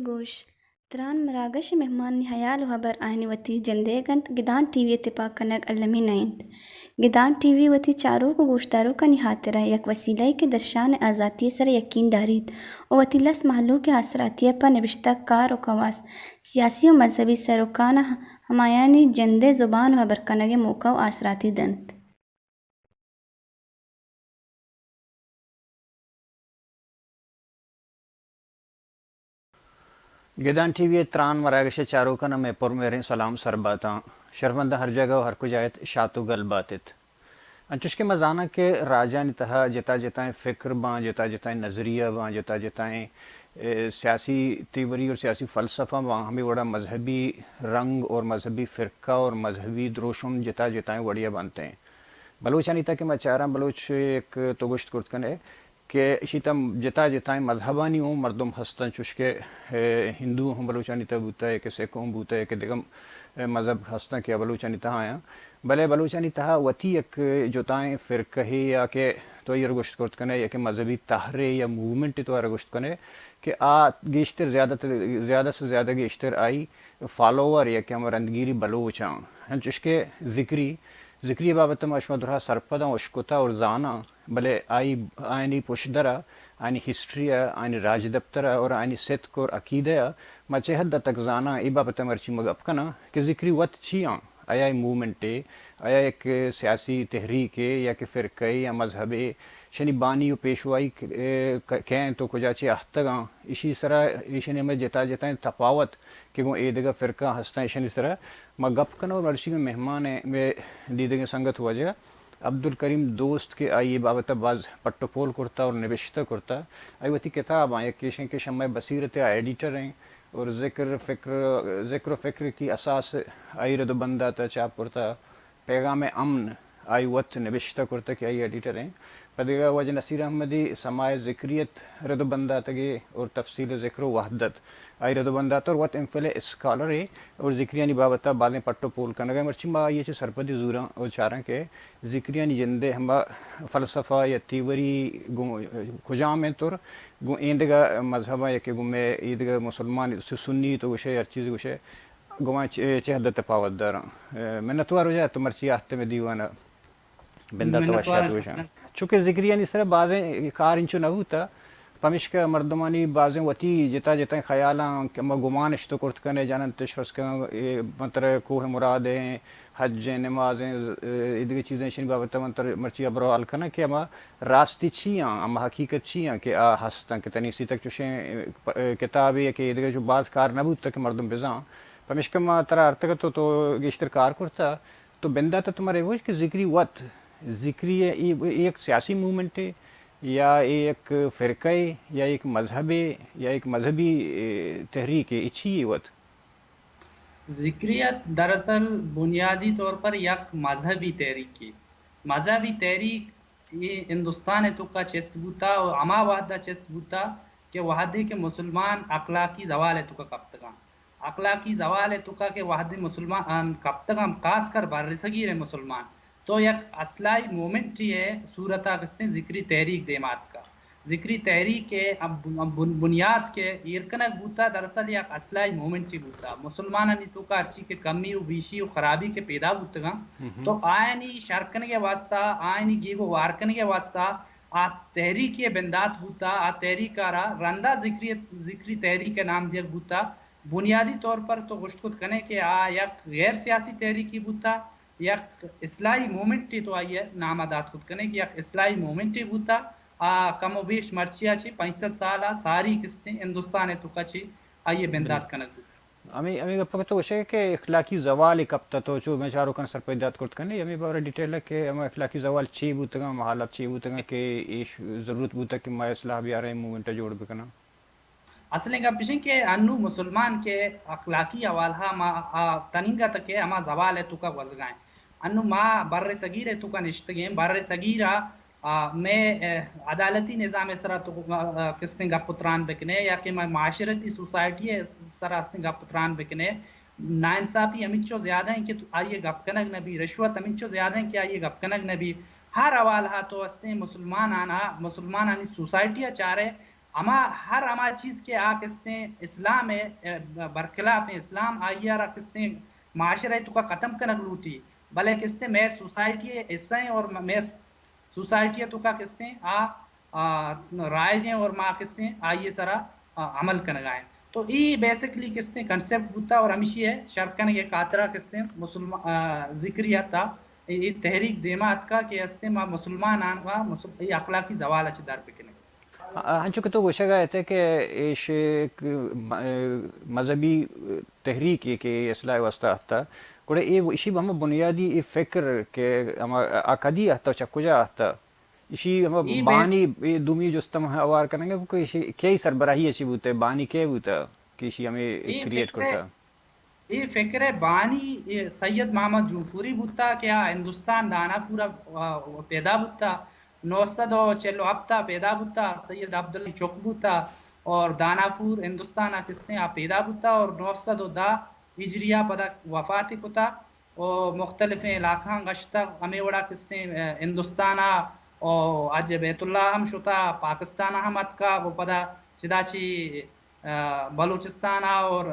گوش، تران مراگش ءِ مہمانانی ہیال ءُ ہبر آیانی وتی جندئیگ اَنت، گدان ٹی وی ءِ تپاک کنگ المی نہ اِنت۔ گدان ٹی وی وتی چاروک ءُ گوشداروکانی ہاترا یک وسیلہ یے کہ درشان ءِ آزاتی ءِ سرا یکین داریت ءُ وتی لس مہلوک ءِ آسراتی ءَ پہ نبشتہ کار ءُ کواس، سیاسی ءُ مذہبی سروکاں ہمایانی جند ءِ زبان ءُ ہبر کنگ ءِ موقع ءُ آسراتی دنت۔ گدان ٹی وی ءِ تران مراگش ءِ چاروکاں مئے پرمہریں سلام سر باتاں۔ شرفمنداں ہر جاگہ ءُ ہر کجا ات، شات ءُ گل بات ات۔ انچوش کہ ما زاناں کہ راجانی تہا جتا جتائیں فکر باں، جتا جتائیں نظریہ باں، جتا جتائیں، اے، سیاسی تیوری اور سیاسی فلسفہ باں، ہمے وڑا مذہبی رنگ اور مذہبی فرقہ اور مذہبی دروشم جتا جتائیں وڑیا بنت ایں۔ بلوچانی تہا کہ ما چاراں، بلوچ، یک تو گوشت کرت کنے کہ اشی تہا جتا جتائیں مذہبانی اوں مردم ہستاں، چوش کہ، اے، ہندو ہم بلوچانی تہا بوتا، یا کہ سکھ ہم بوتا، یا کہ دگہ، اے، مذہب ہستاں کہ بلوچانی تہا آیاں۔ بلے بلوچانی تہا وتی یک جتائیں فرقہے یا کہ تو ایر گوشت کرت کنے، یا کہ مذہبی تہرے یا موومنٹے تو ایر گوشت کنے کہ آ گیشتر زیادہ تر، زیادہ سے زیادہ گیشتر آئی فالوور یا کہ ہم رندگیری بلوچ آں۔ انچوش کہ ذکری، ذکری بابت ما شما درا سرپداں، اشکتا اور زاناں، بلے آئی، آیانی پشدرا، آیانی ہسٹری ءَ، آیانی راجدپتر ءَ اور آیانی ستک اور عقیدہ ءَ ما چہ حد تک زاناں، اے بابت ءَ مرچی ما گپ کناں کہ ذکری وت چی آں؟ آیا اے موومنٹے، آیا یک سیاسی تحریکے یا کہ فرقہے یا مذہبے، اشانی بانی و پیشوائی ک-، ک-، کئے انت و کجا چہ اہتگاں؟ اشی سرا ایشانی ہمے جتا جتائیں تپاوت کہ گوں ایدگہ فرقہ ہستاں، ایشانی سرا ما گپ کناں۔ و مرچی مئے مہمان ءَ مئے دیدگیں سنگت واجہ عبدالکریم دوست کہ آئی ءَ بابت ءَ باز پٹ و پول کرتا اور نبشتہ کرتا۔ آئی وتی کتاباں، یکے ایش انت کہ شمع بصیرت ءِ ایڈیٹر ایں اور ذکر فکر، ذکر و فکر کی اساس آئی رد و بندات ءَ چاپ کرتا۔ پیغام امن آئی وت نبشتہ کرتا کہ آئی ایڈیٹر ایں۔ پہ دگہ واجہ نصیر احمدی سماع ذکریت رد و بنداتگے اور تفصیل ذکر و وحدت آئی رد و بندات اور وت ایم فل اسکالرے اور ذکریانی بابت ءَ بازیں پٹ و پول کنگ ءَ۔ مرچی ما آئی ءَ چہ سرپدی زوراں اور چاراں کہ ذکریانی جند ءِ ہما فلسفہ یا تیوری گوں کجام انت اور گوں ایندگہ مذہباں یا کہ گوں مئے ایدگہ مسلمان سنی تو گوشے ہر چیز گوشے گوں ما چہ، چہ حد ءَ تپاوت داراں۔ منتوار واجہ تو مرچی آہت مئے دیوان ءَ بندات ءَ وش آتک گوشاں۔ چونکہ ذکریانی سرا بازیں کار انچو نہ بوتا، پمیشکا مردمانی بازیں وتی جتا جتائیں خیالاں کہ ما گمان اش تو کرت کنے، جان انت اش فرض کن، اے، من ترا کوہ مراد ایں، حج ایں، نماز ایں، ز-، اے دگہ چیزیں، اشانی بابت ءَ من ترا مرچی ہبر و حال کناں کہ ہما راستی چی آں، ہما حقیقت چی آں کہ آ ہستاں کہ تنی سی تک چوشیں، پ-، کتابے یا کہ اے دگہ چو باز کار نہ بوتا کہ مردم بزاں۔ پمیشکا ما ترا آرتگ ات و تو گیشتر کار کرتا۔ تو بندات ءَ تو مارا اے بگوش کہ ذکری وت، ذکری ءِ اے، اے یک سیاسی موومنٹے یا اے یک فرقہ اے یا یک مذہبے یا یک مذہبی، اے، تحریکے، اے چی اے وت؟ ذکریت دراصل بنیادی طور پر یک مذہبی تحریکے۔ مذہبی تحریک اے ہندوستان ءِ توکا چست بوتا و ہما وہدا چست بوتا کہ وہدے کہ مسلمان اخلاقی زوال ءِ توکا کپتگاں۔ اخلاقی زوال ءِ توکا کہ وہدے مسلمان کپتگاں، خاص کر برصغیر ءِ مسلمان، تو یک اصلاحی مومنٹے ءِ صورتا کستیں ذکری تحریک دیما اتکا۔ ذکری تحریک ءِ بن-، بن-، بنیاد کہ ایر کنگ بوتا، دراصل یک اصلاحی مومنٹے بوتا۔ مسلمانانی توکا ہرچی کہ کمی و بیشی و خرابی کہ پیدا بوتگاں، تو آیانی شر کنگ ءِ واسطہ، آیانی گیگ و وار کنگ ءِ واسطہ آ تحریکے بندات بوتا۔ آ تحریک ءَ را رندا ذکری، ذکری تحریک ءِ نام دیگ بوتا۔ بنیادی طور پر تو گوشت کت کنے کہ آ یک غیر سیاسی تحریکے بوتا، یک اصلاحی مومنٹے تو آئی ءِ نام ءَ دات کت کنے کہ یک اصلاحی مومنٹے بوتا۔ آ کم و بیش مرچی ءَ چہ پنچ سد سال ءَ ساری کستیں ہندوستان ءِ توکا چہ آئی ءِ بندات کنگ بوتا۔ ہمے، ہمے گپ کہ تو گوشے کہ اخلاقی زوال کپتا، تو چو میں چاروکاں سرپدی دات کرت کنے، ہمے بارے ڈیٹیل کہ ہما اخلاقی زوال چی بوتگاں، ہما حالات چی بوتگاں کہ ایش ضرورت بوتا کہ ما اصلاح بیاریں، موومنٹ جوڑ بکناں؟ اصلیں گپ اش انت کہ انو مسلمان کہ اخلاقی حوالہ ما، آ، تنینگا تک کہ ہما زوال ء توکا گوزگا ہیں۔ انو ما بر صغیر ء توکا نشتگیں، بر صغیر ء آ، مئے، آ، عدالتی نظام ء سرا تو، آ، آ، کستیں گپ و تران بکنے یا کہ مئے معاشرتی سوسائٹی ء سرا استیں گپ و تران بکنے، ناانصافی ہمینچو زیادہ ہیں کہ تو آئی ء گپ کنگ نہ بی، رشوت ہمینچو زیادہ ہیں کہ آئی ء گپ کنگ نہ بی۔ ہر حوالہ تو استیں مسلمان آنا، مسلمانانی سوسائٹی ء چارے، ہما ہر ہما چیز کہ آ کستیں اسلام ء، آ، برخلاف ہیں، اسلام آئی ء را کستیں معاشرہ ء توکا ختم کنگ لوٹی، بلے کستیں مئے سوسائٹی ء حصہ ہیں اور مئے سوسائٹی ء توکا کستیں آ، آ، رائج ہیں اور ما کستیں آئی ء سرا، آ، عمل کنگا ہیں۔ تو ای بیسکلی کستیں کنسپٹ بوتا اور ہمیشی ء شر کنگ ء خاطرا کستیں مسلمان، آ، ذکری ء تا ای، ای تحریک دیما اتکا کہ استیں ما مسلمان آنگا مسل-، ای اخلاقی زوال ء چہ در بکنیں۔ آ، انچو کہ تو گوشگا ات کہ ایش ایک م-، مذہبی تحریک ہے کہ اصلاح واسطہ ہفتہ، گڑا اے ایشی ہم بنیادی اے فکر کہ ہم آ کدی ہفتہ چہ کجا ہفتہ؟ ایشی ہم ای بانی، اے دومی جست ہم ہوار کنگے کہ ایشی کئی سربراہی ایشی بوتے، بانی کئے بوتا کہ ایشی ہمیں اے کریٹ فکر کرتا؟ اے فکر ء بانی اے سید محمد جونپوری بوتا کہ آ ہندوستان داناپور ء، آ، پیدا بوتا، نو سد و چل و ہپت ء پیدا بوتا، سید عبداللہ چک بوتا اور داناپور ہندوستان ء کستیں آ پیدا بوتا اور نو سد و دہ ہجری ء پدا وفات کتا و مختلفیں علاقہاں گشتگ، ہمے وڑا کستیں، آ، ہندوستان ء و حج بیت اللہ ہم شتا، پاکستان ء ہم اتکا و پدا چدا چی آ، بلوچستان ء اور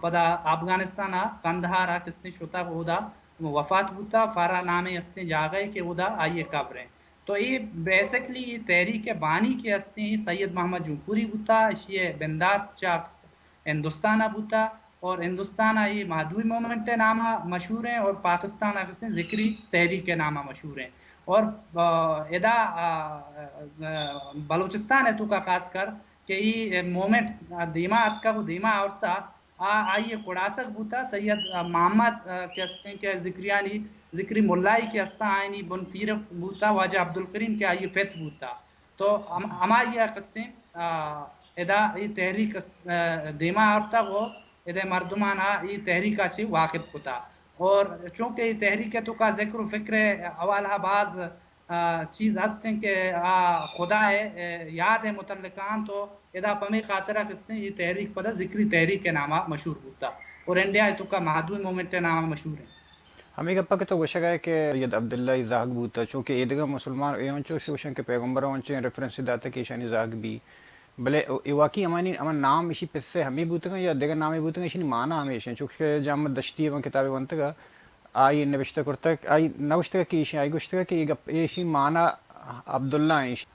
پدا افغانستان ء قندھار ء کستیں شتگ، اودا وفات بوتا، فارا نامیں استیں جاگہے کہ اودا آئی ء قبر ہیں۔ تو اے بیسکلی اے تحریک ء بانی کہ استیں سید محمد جمہوری بوتا، اشی ء بندات چہ ہندوستان ء بوتا اور ہندوستان ء اے مادھوی موومنٹ ء نام ء مشہور ہیں اور پاکستان ء کستیں ذکری تحریک ء نام ء مشہور ہیں اور، آ، ادا، آ، آ، بلوچستان ء توکا خاص کر کہ ای موومنٹ دیما اتکگ و دیما آورتا، آ، آئی ء کڑاسگ بوتا سید محمد، آ، کہ استیں کہ ذکریانی، ذکری ملائی کہ استا آئینی بن پیر بوتا، واجہ عبدالکریم کہ آئی ء پت بوتا۔ تو ہم-، ہمائی ء کستیں، آ، ادا ای تحریک اس-، آ، دیما آورتا و ادا مردمان ء ای تحریک ء چہ واقف کتا۔ اور چونکہ ای تحریک ء توکا ذکر و فکر ء حوالہ باز آ، چیز ہست انت کہ آ خدا ء، آ، یاد ء متعلق انت و ادا پمے خاطر ء کستیں اے تحریک پدا ذکری تحریک ء نام ء مشہور بوتا اور انڈیا ء توکا مہدوی موومنٹ ء نام ء مشہور انت۔ ہمے گپ ء کہ تو گوشگ ء کہ سید عبداللہ ء زہگ بوتا، چونکہ ایدگہ مسلمان اے انچوش گوشن کہ پیغمبر ء انچیں ریفرنس داتا کہ ایشانی زہگ بی، بلے اے واقعی ہمانی، ہما نام ایشی پس ء ہمے بوتگاں یا دگہ نامے بوتگاں، ایشانی معنی ہمیش انت، چونکہ جام دشتی ء من کتابے ونتگ ء آئی نبشتہ کرتگ، آئی نوشتگ کہ ایشی، آئی گوشتگ کہ اے گپ، ایشی معنی عبداللہ انت۔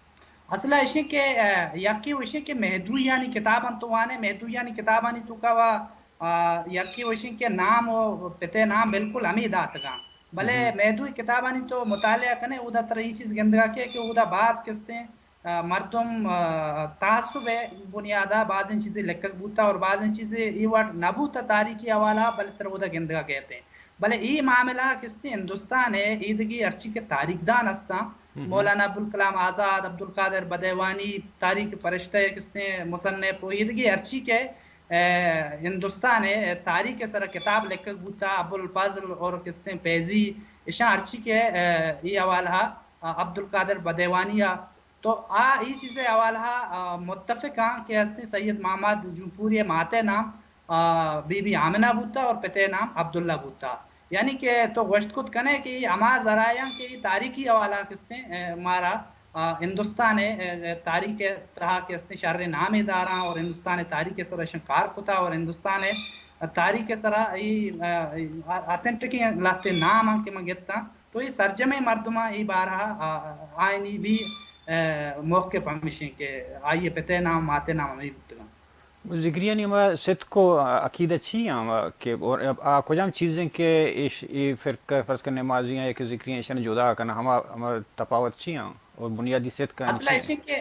اصل ء ایشی کہ، آ، یکے و ایشی کہ مہدویانی کتاباں تو وانے، مہدویانی کتابانی توکا و، آ، یکے و ایشی کہ نام و پتے نام بالکل ہمے داتگاں۔ بلے مہدوی کتابانی تو مطالعہ کنے، اودا ترا ای چیز گندگا کہ، کہ اودا باز کستیں آ، مردم، آ، تعصب ء بنیاد ء بازیں چیزے لکگ بوتا اور بازیں چیزے اے وڑ نہ بوتا تاریخی حوالہ ء، بلے ترا اودا گندگا کیت انت۔ بلے اے معاملہ کستیں ہندوستان ء ایدگی ہرچی کہ تاریخ دان استاں، مولانا ابوالکلام آزاد، عبدالقادر بدیوانی، تاریخ پرشتہ ء کستیں مصنف و ایدگی ہرچی کہ، آ، ہندوستان ء تاریخ ء سر کتاب لکگ بوتا، ابوالفضل اور کستیں فیضی، اشاں ہرچی کہ، آ، اے حوالہ ء، آ، عبدالقادر بدیوانی ء تو آ ای چیز ء حوالہ ء، آ، متفق آں کہ استیں سید محمد جمپوری ء مات ء نام، آ، بی بی آمنہ بوتا اور پت ء نام عبداللہ بوتا۔ یعنی کہ تو گوشت کت کنے کہ اے ہما ذرائع آں کہ اے تاریخی حوالہ کہ استیں، آ، مارا، آ، ہندوستان ء، آ، تاریخ ء تہا کہ استیں شریں نامے داراں اور ہندوستان ء تاریخ ء سر اشاں کار کتا اور ہندوستان ء تاریخ ء سرا اے، آ، آ، اتھنٹکیں لہتیں نام آں کہ من گتاں۔ تو اے سرجمیں مردماں اے بارہ ء، آ، آئینی بھی، آ، موقف ہمیش انت کہ آئی ء پت ء نام، مات ء نام ہمے بوتگاں۔ ذکریانی ہما ستک و عقیدہ چی ہم کہ اور آ کجام چیزیں کہ ایش، اے فرقہ فرض کر نمازی ہیں یا کہ ذکری ہیں، ایشان جدا کنا، ہما، ہما تفاوت چی ہیں اور بنیادی ستک ہم اصل چی ہیں؟ ایشی کہ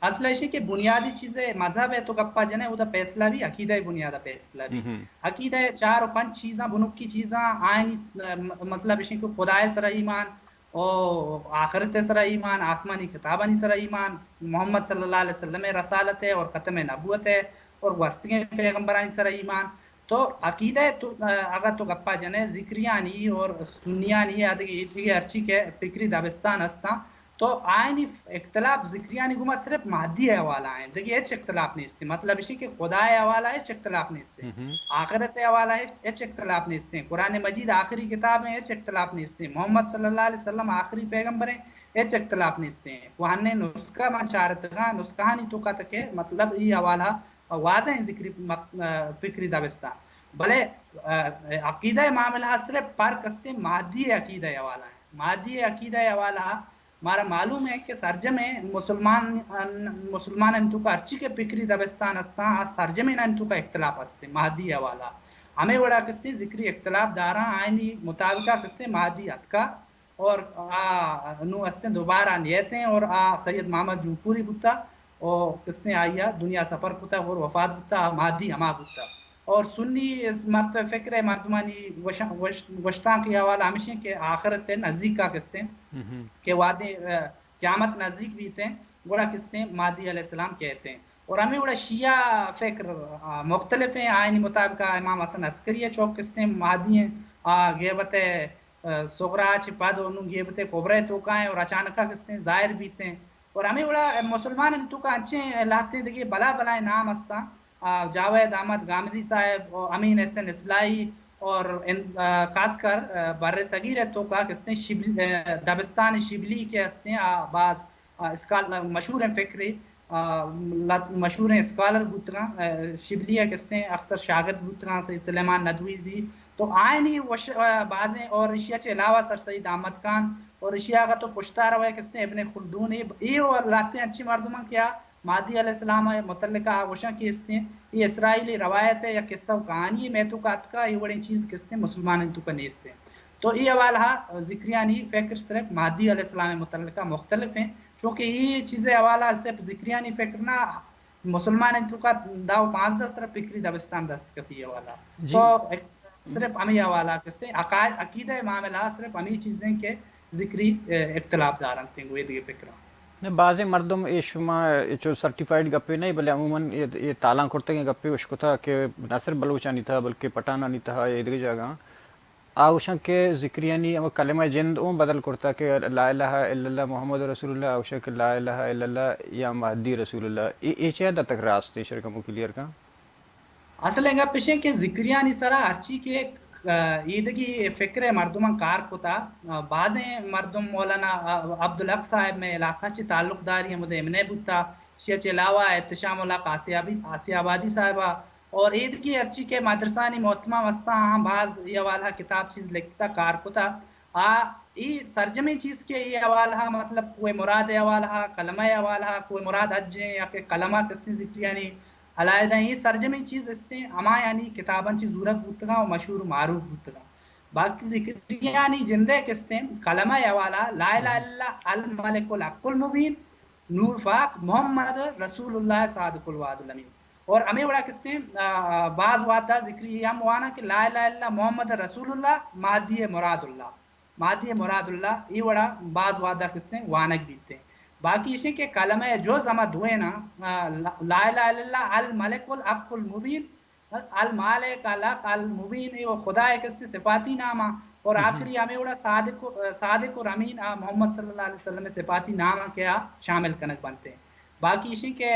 اصل ایشی کہ بنیادی چیز مذہب ہے تو گپا جنے، او دا فیصلہ بھی عقیدہ بنیاد فیصلہ بھی۔ عقیدہ چار و پنچ چیزاں، بنکی چیزاں، آئینی، م-، مطلب ایشی کہ خدائے سرا ایمان، او آخرت سرا ایمان، آسمانی کتابانی سرا ایمان، محمد صلی اللہ علیہ وسلم رسالت ہے اور ختم نبوت ہے اور گوستگیں پیغمبرانی سرا ایمان۔ تو عقیدہ تو، اگر تو گپا جنے ذکریانی اور سنیانی یا دیگه، دیگه ہرچی کہ فکری دبستان ہستاں، تو آئینی اختلاف ذکریانی گوما صرف مادی حوالہ ہیں، دیگه ہچ اختلاف نیست۔ مطلب اسی کہ خدائے حوالہ ہچ اختلاف نیست، آخرت حوالہ ہچ، ہچ اختلاف نیست، قرآن مجید آخری کتاب ہیں، ہچ اختلاف نیست، محمد صلی اللہ علیہ وسلم آخری پیغمبر ہیں، ہچ اختلاف نیست۔ کوہنیں نسخہ من چارتگاں، نسخہانی توکا تکے مطلب ای حوالہ واضح ہیں ذکری مق-، فکری دبستان۔ بلے عقیدہ معاملہ صرف فرق است مادی عقیدہ حوالہ ہیں۔ مادی عقیدہ حوالہ مارا معلوم ہے کہ سرجمیں مسلمان، مسلمان انتو کا ہرچی کہ فکری دبستان ہستاں، آ سرجمیں انتو کا اختلاف ہستے مادی حوالہ۔ ہمیں وڑا کسے ذکری اختلاف داراں، آئینی مطابقہ کسے مادی اتکا اور آ نو ہستیں دوبارہ نیتیں اور آ سید محمد جمپوری بوتا اور کسے آئیا دنیا سفر کتا اور وفات بوتا، آ مادی ہما بوتا۔ اور سنی اس مرد فکر ہے مردمانی گوشاں، گوش-، گوشتاں کی حوالہ ہمیشیں کہ آخرت نزدیک کا کسے کہ وعدے، آ، قیامت نزدیک بیتیں، گڑا کسے مہدی علیہ السلام کہتے ہیں۔ اور ہمیں وڑا شیعہ فکر، آ، مختلف ہیں۔ آئینی مطابق امام حسن عسکری ہے چوک کسے مہدی ہیں، آ، غیبت، آ، صغرا چہ پد انوں غیبت کبرا توکا ہیں اور اچانکا کسے ظاہر بیتے ہیں۔ اور ہمیں وڑا مسلمان انتو کا انچیں لہتے دیگے بلا بلائیں نام ہستاں۔ آ، جاوید احمد گامدی صاحب، آ، امین احسن اصلاحی اور ان-، آ، خاص کر، آ، بر صغیر ءِ توکا کستیں شبل-، آ، دبستان شبلی کہ ہستیں، آ، باز، آ، اسکال-، مشہور ہیں فکری، آ، لت-، مشہور ہیں اسکالر بوتگاں، آ، شبلی ءِ کستیں اکثر شاگرد بوتگاں، سید سلیمان ندوی زی۔ تو آئینی وش-، آ، بازیں اور ایشی ءَ چہ علاوہ سر سید احمد خان اور ایشی ءَ اگاں تو پشتا روئے کستیں ابن خلدون، اے، اے اور لہتے انچیں مردماں کہ آ مہدی علیہ السلام ءِ متعلقہ آ گوشاں کہ استیں، اے اسرائیلی روایت ءِ یا قصہ و کہانی ءِ مئے توکا اتکا، اے وڑیں چیز کہ استیں مسلمانانی توکا نیست انت۔ تو اے حوالہ ءَ ذکریانی فکر صرف مہدی علیہ السلام ءِ متعلقہ مختلف ہیں، چونکہ اے چیز ءِ حوالہ ءَ صرف ذکریانی فکر نہ، مسلمانانی توکا دہ و پانزدہ سر فکری دبستان دست کپی حوالہ۔ جی۔ تو صرف ہمے حوالہ کہ استیں، عقائد، عقیدہ ءِ معاملہ صرف ہمے چیزیں کہ ذکری، اے، اختلاف دارنت گوں اے دگہ فکراں۔ نہ، بازیں مردم اے شما اے چو سرٹیفائیڈ گپے نہ، بلے عموماً اے، اے تالان کرتگیں گپے اشکتا کہ نہ صرف بلوچانی تہا بلکہ پٹھانانی تہا اے دگہ جاگہاں آ گوشاں کہ ذکریانی ہما کلمہ جند اوں بدل کرتا کہ لا الہ الا اللہ محمد رسول اللہ، آ گوشاں کہ لا الہ الا اللہ یا مہدی رسول اللہ۔ اے، اے چے حد تک راست ہے؟ شر کمو کلیئر کن۔ اصل ءِ گپ اش انت کہ ذکریانی سرا ہرچی کہ، آ، ایدگی فکر ءِ مردماں کار کتا، آ، بازیں مردم مولانا، آ، عبدالحق صاحب مئے علاقہ چہ تعلق داری ہمود ءَ ایم این اے بوتا، ایشی ءَ چہ علاوہ احتشام الحق آسیابی-، آسیابادی صاحب ءَ اور ایدگی ہرچی کہ مدرسانی محتمہ واسطہ ہاں باز اے حوالہ کتاب چیز لکھتا کار کتا۔ آ، اے سرجمیں چیز کہ اے حوالہ، مطلب، کوہ مراد ءِ حوالہ، کلمہ ءِ حوالہ، کوہ مراد حج ہیں یا کہ کلمہ کسیں ذکریانی علیحدہ اے سرجمیں چیز استیں، ہمایانی کتاباں چی زورگ بوتگاں و مشہور و معروف بوتگاں۔ باقی ذکریانی جندے کستیں کلمہ ءِ حوالہ، لا الہ الا اللہ الملک الحق المبین، نور پاک محمد رسول اللہ صادق الوعد الامین۔ اور ہمیں وڑا کستیں، آ، باز وعدہ ذکری ہم وانا کہ لا الہ الا اللہ محمد رسول اللہ مہدی مراد اللہ۔ مہدی مراد اللہ اے وڑا باز وعدہ کستیں وانگ بیتیں۔ باقی اشیں کہ کلمہ جز ہما دوئیں نا، آ، لا، لا الہ الا اللہ الملک الحق المبین، المالک الحق المبین، اے و خدا ءِ کستیں صفاتی نام آ۔ اور آخری ہمیں وڑا صادق، صادق اور امین آ محمد صلی اللہ علیہ وسلم ءِ صفاتی نام آ کہ آ شامل کنگ بنتیں۔ باقی اشیں کہ،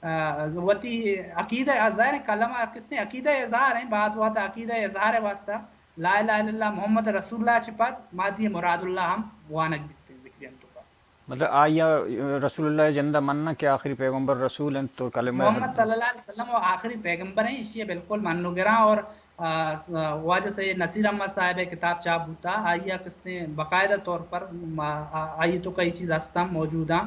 آ، وتی عقیدہ، ظاہر کلمہ کستیں عقیدہ اظہار ہیں، باز وعدہ عقیدہ اظہار ءِ واسطہ لا الہ الا اللہ محمد رسول اللہ چہ پد مہدی مراد اللہ ہم وانگ بیتیں ذکری انتو کا۔ مطلب، آئی ءَ رسول اللہ ءِ جند ءَ منّاں کہ آخری پیغمبر رسول انت تو کلمہ محمد صلی اللہ علیہ وسلم و آخری پیغمبر ہیں، ایشی ءَ بالکل من و گراں اور، آ، س-، واجہ سید نصیر احمد صاحب ءِ کتاب چاپ بوتا، آئی ءَ کستیں باقاعدہ طور پر، م-، آ، آئی ءِ توکا اے چیز ہستاں موجود آں۔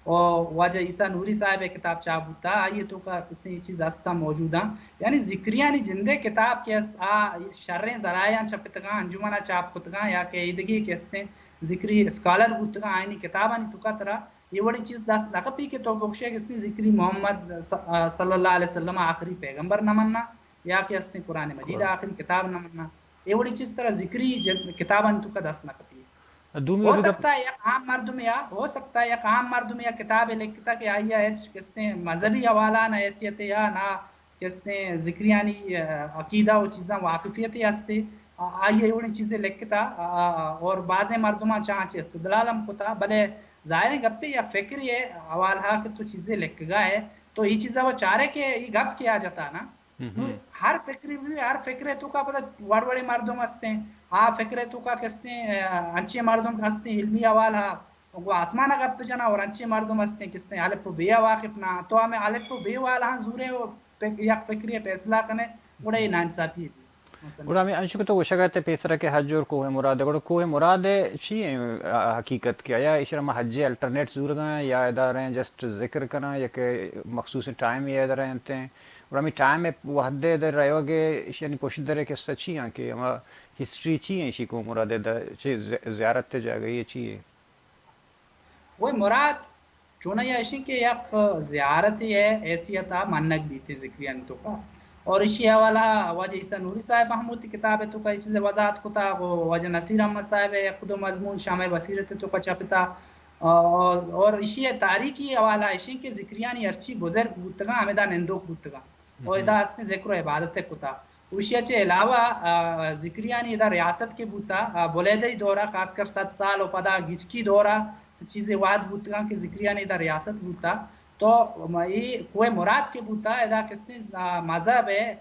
و واجہ عیسیٰ نوری صاحب ءِ کتاب چاپ بوتا، آئی ءِ توکا کستیں اے چیز ہستاں موجود آں۔ یعنی ذکریانی جندے کتاب کہ است، آ شریں ذرائعاں چھپتگاں، انجمن ءَ چاپ کتگاں یا کہ ایدگی کہ استیں ذکری اسکالر بوتگاں، آئینی کتابانی توکا ترا اے وڑیں چیز دست نہ کپی کہ تو بگشے کہ استیں ذکری محمد ص-، آ، صلی اللہ علیہ وسلم آخری پیغمبر نہ مننا، یا کہ استیں قرآن مجید آخری کتاب نہ مننا۔ اے وڑیں چیز ترا ذکری جن-، کتابانی توکا دست نہ کپی۔ دومی ہو سکتا ہے یک عام مردم یا، ہو سکتا ہے یک عام مردم یا کتابے لکھتا کہ آئی ءَ ہچ کہ استیں مذہبی حوالہ نہ حیثیت یا نہ کہ استیں ذکریانی، آ، عقیدہ و چیزاں واقفیت ہستے، آ، آئی ءَ اے وڑیں چیزے لکھتا، آ، آ، اور بازیں مردماں چہ آنچے استدلال ہم کتا، بلے ظاہریں گپے یک فکرے حوالہ کہ تو چیزے لکھگا ہے، تو اے چیزا وہ چارے کہ اے گپ کیا جتا نا۔ نوں ہر فکرے بھی، ہر فکرے توکا پدا وڑ وڑیں مردم ہستیں، آ فکرے توکا کہ استیں، آ، انچیں مردم ہستیں علمی حوالہ گوں آسمان ءَ گپ جناں اور انچیں مردم ہستیں کہ استیں الف و بے ءَ واقف نہ، تو ہمیں الف و بے والا ہاں زورے و پک-، یک فکری فیصلہ کنے، گڑا اے ناانصافی ہے۔ مثلاً۔ گڑا ہمیں انچو کہ تو گوشگ ءَ ات پیسرا کہ حج اور کوہ مراد، گڑا کوہ مراد چی ہیں، آ، حقیقت کہ آیا ایشرا ما حج الٹرنیٹ زورگا ہیں یا ادارہ ہیں جسٹ ذکر کنا یا کہ مخصوص ٹائم یہ ادارہ ہیں تے؟ گڑا ہمیں ٹائم وحدے در رہوگے ایشانی پشت درے قصہ چی ہیں کہ ہما ہسٹری چی ہیں ایشی کوہ مراد در چی زی-، زیارت جاگہی چی ہے؟ کوہ مراد چونایا اشیں کہ یک زیارتے ءِ حیثیت ءَ منگ بیت ذکریانی توکا۔ اور اشی حوالہ واجہ عیسیٰ نوری صاحب ہم وتی کتاب ءِ توکا اے چیز ءِ وضاحت کتا، و واجہ نصیر احمد صاحب ءِ یک دو مضمون شمع بصیرت ءِ توکا چپتا۔ اور، اور اشی ءِ تاریخی حوالہ اشیں کہ ذکریانی ہرچی بزرگ بوتگاں، ہمدا نندوک بوتگاں۔ و ادا استیں ذکر و عبادت ءَ کتا۔ و ایشی ءَ چہ علاوہ، آ، ذکریانی ادا ریاست کہ بوتا، آ، بلیدئی دورا، خاص کر صد سال و پدا گچکی دورا چیزے وہد بوتگاں کہ ذکریانی ادا ریاست بوتا۔ تو م-، اے کوہ مراد کہ بوتا، ادا کستیں، آ، مذہب ءِ،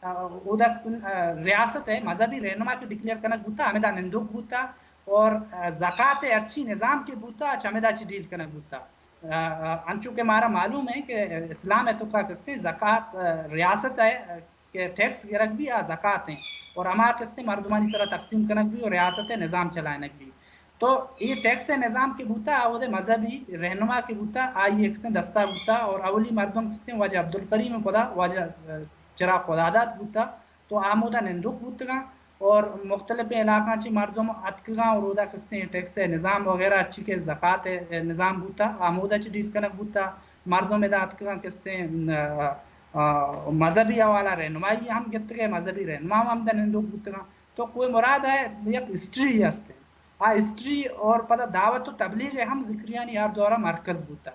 آ، اودا، آ، ریاست ءِ مذہبی رہنما کہ ڈکلیئر کنگ بوتا، ہمدا نندوک بوتا اور، آ، زکات ءِ ہرچی نظام کہ بوتا، چہ ہمدا چہ ڈیل کنگ بوتا۔ آ، آ، انچو کہ مارا معلوم ہے کہ اسلام ءِ توکا کستیں زکات، آ، ریاست ءِ کہ ٹیکس گرگ بی آ زکات ہیں اور ہما کستیں مردمانی سرا تقسیم کنگ بی اور ریاست ءِ نظام چلائنگ بی۔ تو اے ٹیکس ءِ نظام کہ بوتا، آ اودے مذہبی رہنما کہ بوتا، آئی ایک سے دستا بوتا اور اولی مردم کستیں واجہ عبدالکریم پدا واجہ، آ، چراغ خداداد بوتا۔ تو آ مودا نندوک بوتگاں اور مختلف علاقاں چہ مردم اتکگاں اور اودا کستیں ٹیکس ءِ نظام وغیرہ ہرچی کہ زکات ءِ نظام بوتا، آ مودا چہ ڈیل کنگ بوتا۔ مردم ادا اتکگاں کستیں، آ، آ، مذہبی حوالہ رہنمائی ہم گتگ ءُ مذہبی رہنما ہم ہمدا نندوک بوتگاں۔ تو کوہ مراد ءِ یک ہسٹری ہست۔ آ ہسٹری اور پدا دعوت و تبلیغ ہم ذکریانی ہر دورہ مرکز بوتا۔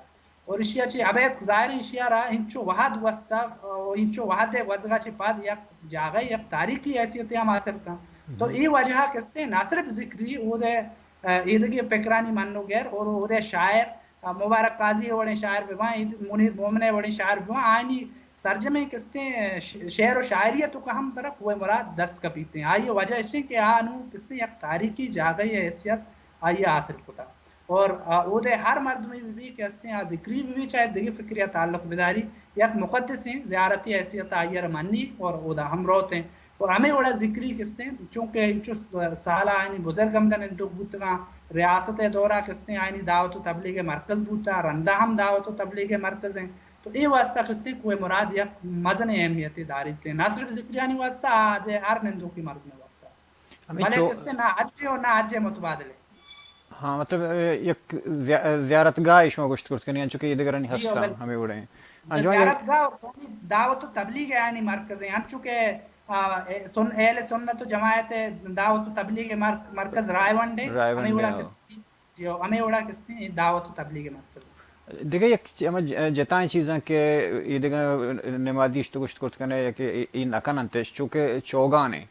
اور ایشی ءَ چہ ابید ظاہر ایشی ءَ را انچو وہد گوستگ، انچو وہد ءِ گوزگ ءَ چہ پد یک جاگہ یک تاریخی حیثیت ہم حاصل کن۔ تو اے وجہ کستیں نہ صرف ذکری، اودے، آ، ایدگہ فکرانی منوگر اور اودے شاعر، آ، مبارک قاضی ءِ وڑیں شاعر بہ باں، منیر مومن ءِ وڑیں شاعر بہ باں، آیانی سرجمیں کستیں ش-، شعر و شاعری ءِ توکا ہم ترا کوہ مراد دست کپیتیں۔ آئی ءِ وجہ اشیں کہ آ نوں کستیں یک تاریخی جاگہ ءِ حیثیت آئی ءَ حاصل کتا۔ اور، آ، اودے ہر مردمے بہ بی کہ استیں آ ذکری بہ بی، چاہے دگہ فکرے ءَ تعلق بداری، یک مقدسیں زیارتی حیثیت ءَ آئی ءَ را منی اور اودا ہم روتیں۔ اور ہمے وڑا ذکری کستیں، چونکہ انچو س-، سال آیانی بزرگ ہمدا نندوک بوتگاں، ریاست ءِ دورا کستیں آیانی دعوت و تبلیغ ءِ مرکز بوتا، رندا ہم دعوت و تبلیغ ءِ مرکز ہیں۔ تو اے واسطہ کستیں کوہ مراد یک مزنیں اہمیتے داریت، نہ صرف ذکریانی واسطہ، آ دے ہر نندوکی مردم ءِ واسطہ۔ ہمے بلے چو- کستیں نہ حج ءِ اور نہ حج ءِ متبادل ہے۔ ہاں، مطلب، اے، یک زیا-، زیارت گاہ شما گوشت کرت کنی، انچو کہ ایدگرانی جی، ہاں، ہستاں، بلکل۔ ہمے وڑیں۔ انچو انگہ-، زیارت گاہ اور قومی دعوت و تبلیغ ءِ آیانی مرکز ہیں، انچو کہ، آ، اے، سن-، اہل سنت و جماعت ءِ دعوت و تبلیغ ءِ مر-، مرکز رائے ونڈ ہے، رائے ہمے ونڈ وڑا ہے، ہاں۔ کستیں، جی، ہمے وڑا کستیں دعوت و تبلیغ ءِ مرکز۔ دگہ یک چ-، ہمے ج-، جتائیں چیزاں کہ ایدگہ نمادی اش تو گوشت کرت کنے کہ ای، ای نہ کننتش، چونکہ چوگان ہیں۔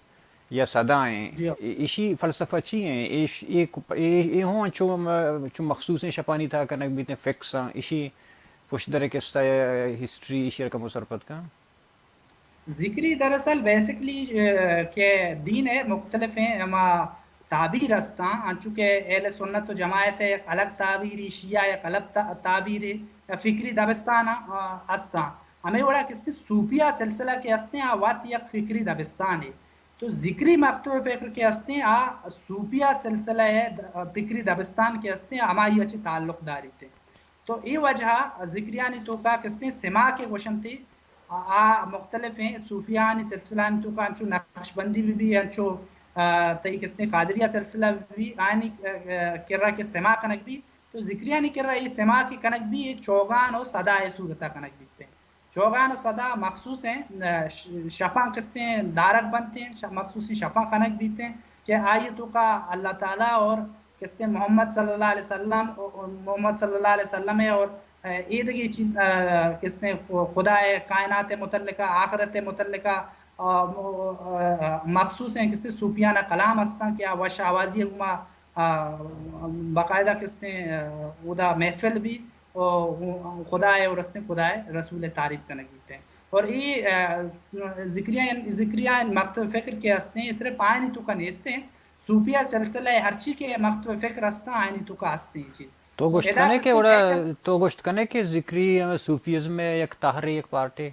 یا صدا ہیں۔ جی ہاں۔ ای-، ایشی فلسفہ چی ہیں؟ ایش-، ای ک-، ای-، ای ہوں چو م-، چو مخصوصیں شپانی تہا کنگ بیت ہیں، فکس ہیں۔ ایشی پشت در قصہ یا ہسٹری ایشی رقم و سرپد کن۔ ذکری دراصل بیسکلی، اے، کہ دین ءِ مختلف ہیں، ہما تعبیر ہستاں، انچو کہ اہل سنت و جماعت ءِ یک الگ تعبیری، شیعہ یک الگ تا-، تعبیری، فکری دبستان، آ، ہستاں۔ ہمے وڑا کسی صوفیہ سلسلہ کہ ہستیں، آ وت یک فکری دبستانے۔ تو ذکری مکتب فکر کہ ہستیں، آ صوفیہ سلسلہ ءِ د-، فکری دبستان کہ ہستیں، ہمائی ءَ چہ تعلق داریت۔ تو اے وجہ ذکریانی توکا کستیں سما کہ گوشنتی، آ، آ مختلف ہیں صوفیانی سلسلہ توکا انچو نقشبندی بہ بی، انچو، آ، تئی کستیں قادریہ سلسلہ بہ بی، آنی، آ، آ، کرا کہ سما کنگ بی، تو ذکریانی کرا اے سما کہ کنگ بی، اے چوگان و صدا ءِ صورتا کنگ بیت۔ چوگان و صدا مخصوصیں، ش-، شپاں کستیں دارگ بنتیں، ش-، مخصوصیں شپاں کنگ بیتیں کہ آئی توکا اللہ تعالی اور کستیں محمد صلی اللہ علیہ وسلم، محمد صلی اللہ علیہ وسلم اور ایدگی چیز، کستیں خدا کائنات متعلقہ، آخرت متعلقہ، مخصوصیں کستیں صوفیانہ کلام ہستاں کہ آ وش آوازی گما باقاعدہ کستیں اودا محفل بی، خدا ءِ اور استیں خدا ءِ رسول ءِ تعریف کنگ بیتیں۔ اور اے، آ، ذکریہ، ذکریہ مکتب فکر کہ استیں، اے صرف آئینی توکا نیستیں، صوفیہ سلسلہ ءِ ہرچی کہ مکتب فکر استاں، آئینی توکا استیں اے چیز۔ تو گوشت کنے کہ وڑا، تو گوشت کنے کہ ذکری ہمیں صوفیزم ءِ یک تہرے، یک پارٹے؟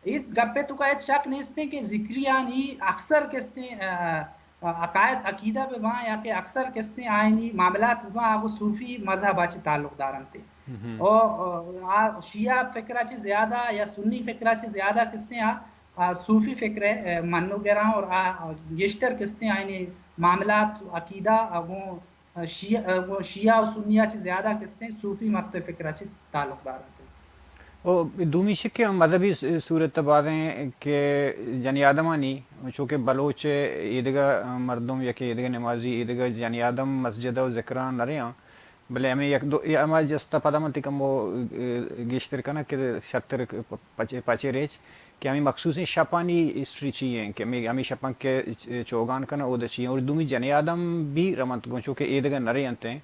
اے گپے توکا ہچ شک نیستیں کہ ذکریانی اکثر کستیں، آ، آ، عقائد عقیدہ بہ باں یا کہ اکثر کستیں آئینی معاملات بہ باں، آ گوں صوفی مذہب ءَ چہ تعلق دارنت۔ او، آ، شیعہ فکر ءَ چہ زیادہ یا سنی فکر ءَ چہ زیادہ کستیں آ، آ، صوفی فکر ءِ، آ، منوگراں اور آ، گیشتر کستیں آئینی معاملات عقیدہ، آ، گوں شیعہ، گوں شیعہ و سنی ءَ چہ زیادہ کستیں صوفی مکتب فکر ءَ چہ تعلق دارنت۔ او دومی شک کہ مذہبی س-، صورت بازیں کہ جنی آدمانی، چونکہ بلوچ ایدگہ مردم یا کہ ایدگہ نمازی، ایدگہ جنی آدم مسجد و ذکران نہ رہاں، بلے ہمیں یک دو، یا ہما جستا پدا من تئی کمو، اے، گیشتر کناں کہ شرتر پچ-، پچے ریچ کہ ہمیں مخصوصیں شپانی ہسٹری چی ہیں کہ ہمیں، ہمیں شپاں کہ چوگان کناں، اودا چی ہیں؟ اور دومی جنی آدم بھی رمنت گوں، چونکہ ایدگہ نرے انت ہیں۔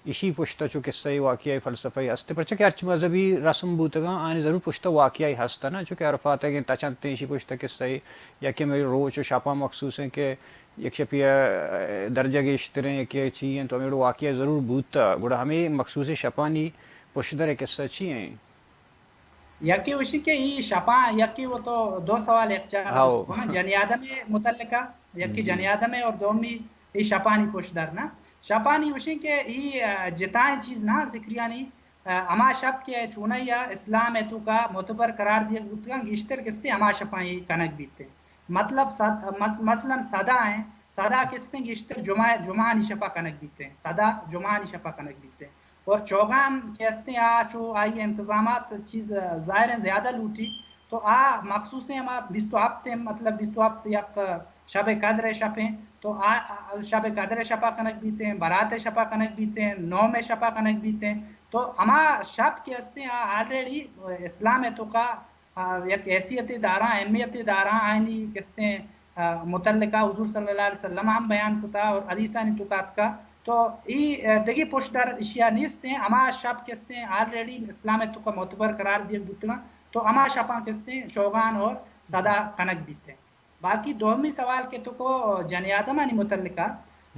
اشی پشتا چو قصہ واقعہ فلسفہ است، پرچہ کہ ہرچ مذہبی رسم بوتگاں، آنی ضرور پشتا واقعہ ہست نا، چونکہ عرفات ہیں، تچنت ہیں، اشی پشتا قصہ یا کہ ہمیں روچ و شپاں مخصوص ہیں کہ یک شپی ءَ درجہ گیشتریں کہ چی انت، تو ہمیں واقعہ ضرور بوتا، گڑا ہمیں مخصوص شپانی پشدر قصہ چی ہیں؟ یکے وشی کہ ای شپاں، یکے وہ تو دو سوال یک جا ہاؤ۔ جنی آدم متعلقہ، یکے جنی آدم ہے اور دومی ای شپانی پشدر نا۔ شپانی وشی کہ ای، آ، جتائیں چیز نا ذکریانی، آ، ہما شپ کہ چونائی آ اسلام ہے تو کا معتبر قرار دیگ بوتگاں، گیشتر کستے ہما شپاں ای کنگ بیتے۔ مطلب صد-، مس-، مثلاً صدا ہیں، صدا کستیں گیشتر جمعہ، جمعہانی شپا کنگ بیتیں، صدا جمعہانی شپا کنگ بیتیں۔ اور چوگان کہ استیں آ چو آئی انتظامات چیز ظاہر ہیں زیادہ لوٹی، تو آ مخصوصیں ہما بیست و ہفت ہیں، مطلب بیست و ہفت یک شب قدر شپ ہیں، تو آ، آ، شب قدر شپا کنگ بیتیں، برات شپا کنگ بیتیں، نوم شپا کنگ بیتیں، تو ہما شپ کہ استیں آ آلریڈی اسلام توکا آ، یک حیثیتے داراں، اہمیتے داراں، آئینی کستیں، آ، متعلقہ حضور صلی اللہ علیہ وسلم ہم بیان کتا اور حدیثانی توکا اتکا۔ تو ای، آ، دگہ پشدر اشیا نیستیں، ہما شپ کستیں آلریڈی اسلام توکا معتبر قرار دیگ بوتگاں، تو ہما شپاں کستیں چوگان اور صدا کنگ بیتیں۔ باقی دومی سوال کہ تو کو جنی آدمانی متعلقہ،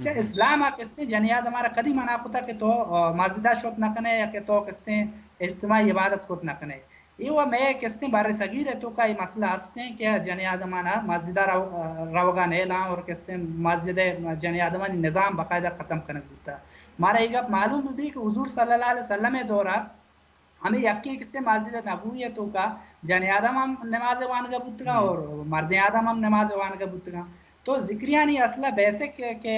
چہ اسلام آ کستیں جنی آدم آرا کدی منع کتا کہ تو، آ، مسجدہ شت نہ کنے یا کہ تو کستیں اجتماعی عبادت کت نہ کنے؟ اے و مئے کستیں بر صغیر ء توکا اے مسئلہ ہستیں کہ جنی آدمانا مسجد ء رو-، روگا نیلاں اور کستیں مسجد ء جنی آدمانی نظام باقاعدہ ختم کنگ بوتا۔ مارا اے گپ معلوم بہ بی کہ حضور صلی اللہ علیہ وسلم ء دورا ہمیں یکیں کستیں مسجد نبوی ء توکا جنی آدم ہم نماز وانگا بوتگاں اور مردیں آدم ہم نماز وانگا بوتگاں۔ تو ذکریانی اصل ء بیسک کہ، کہ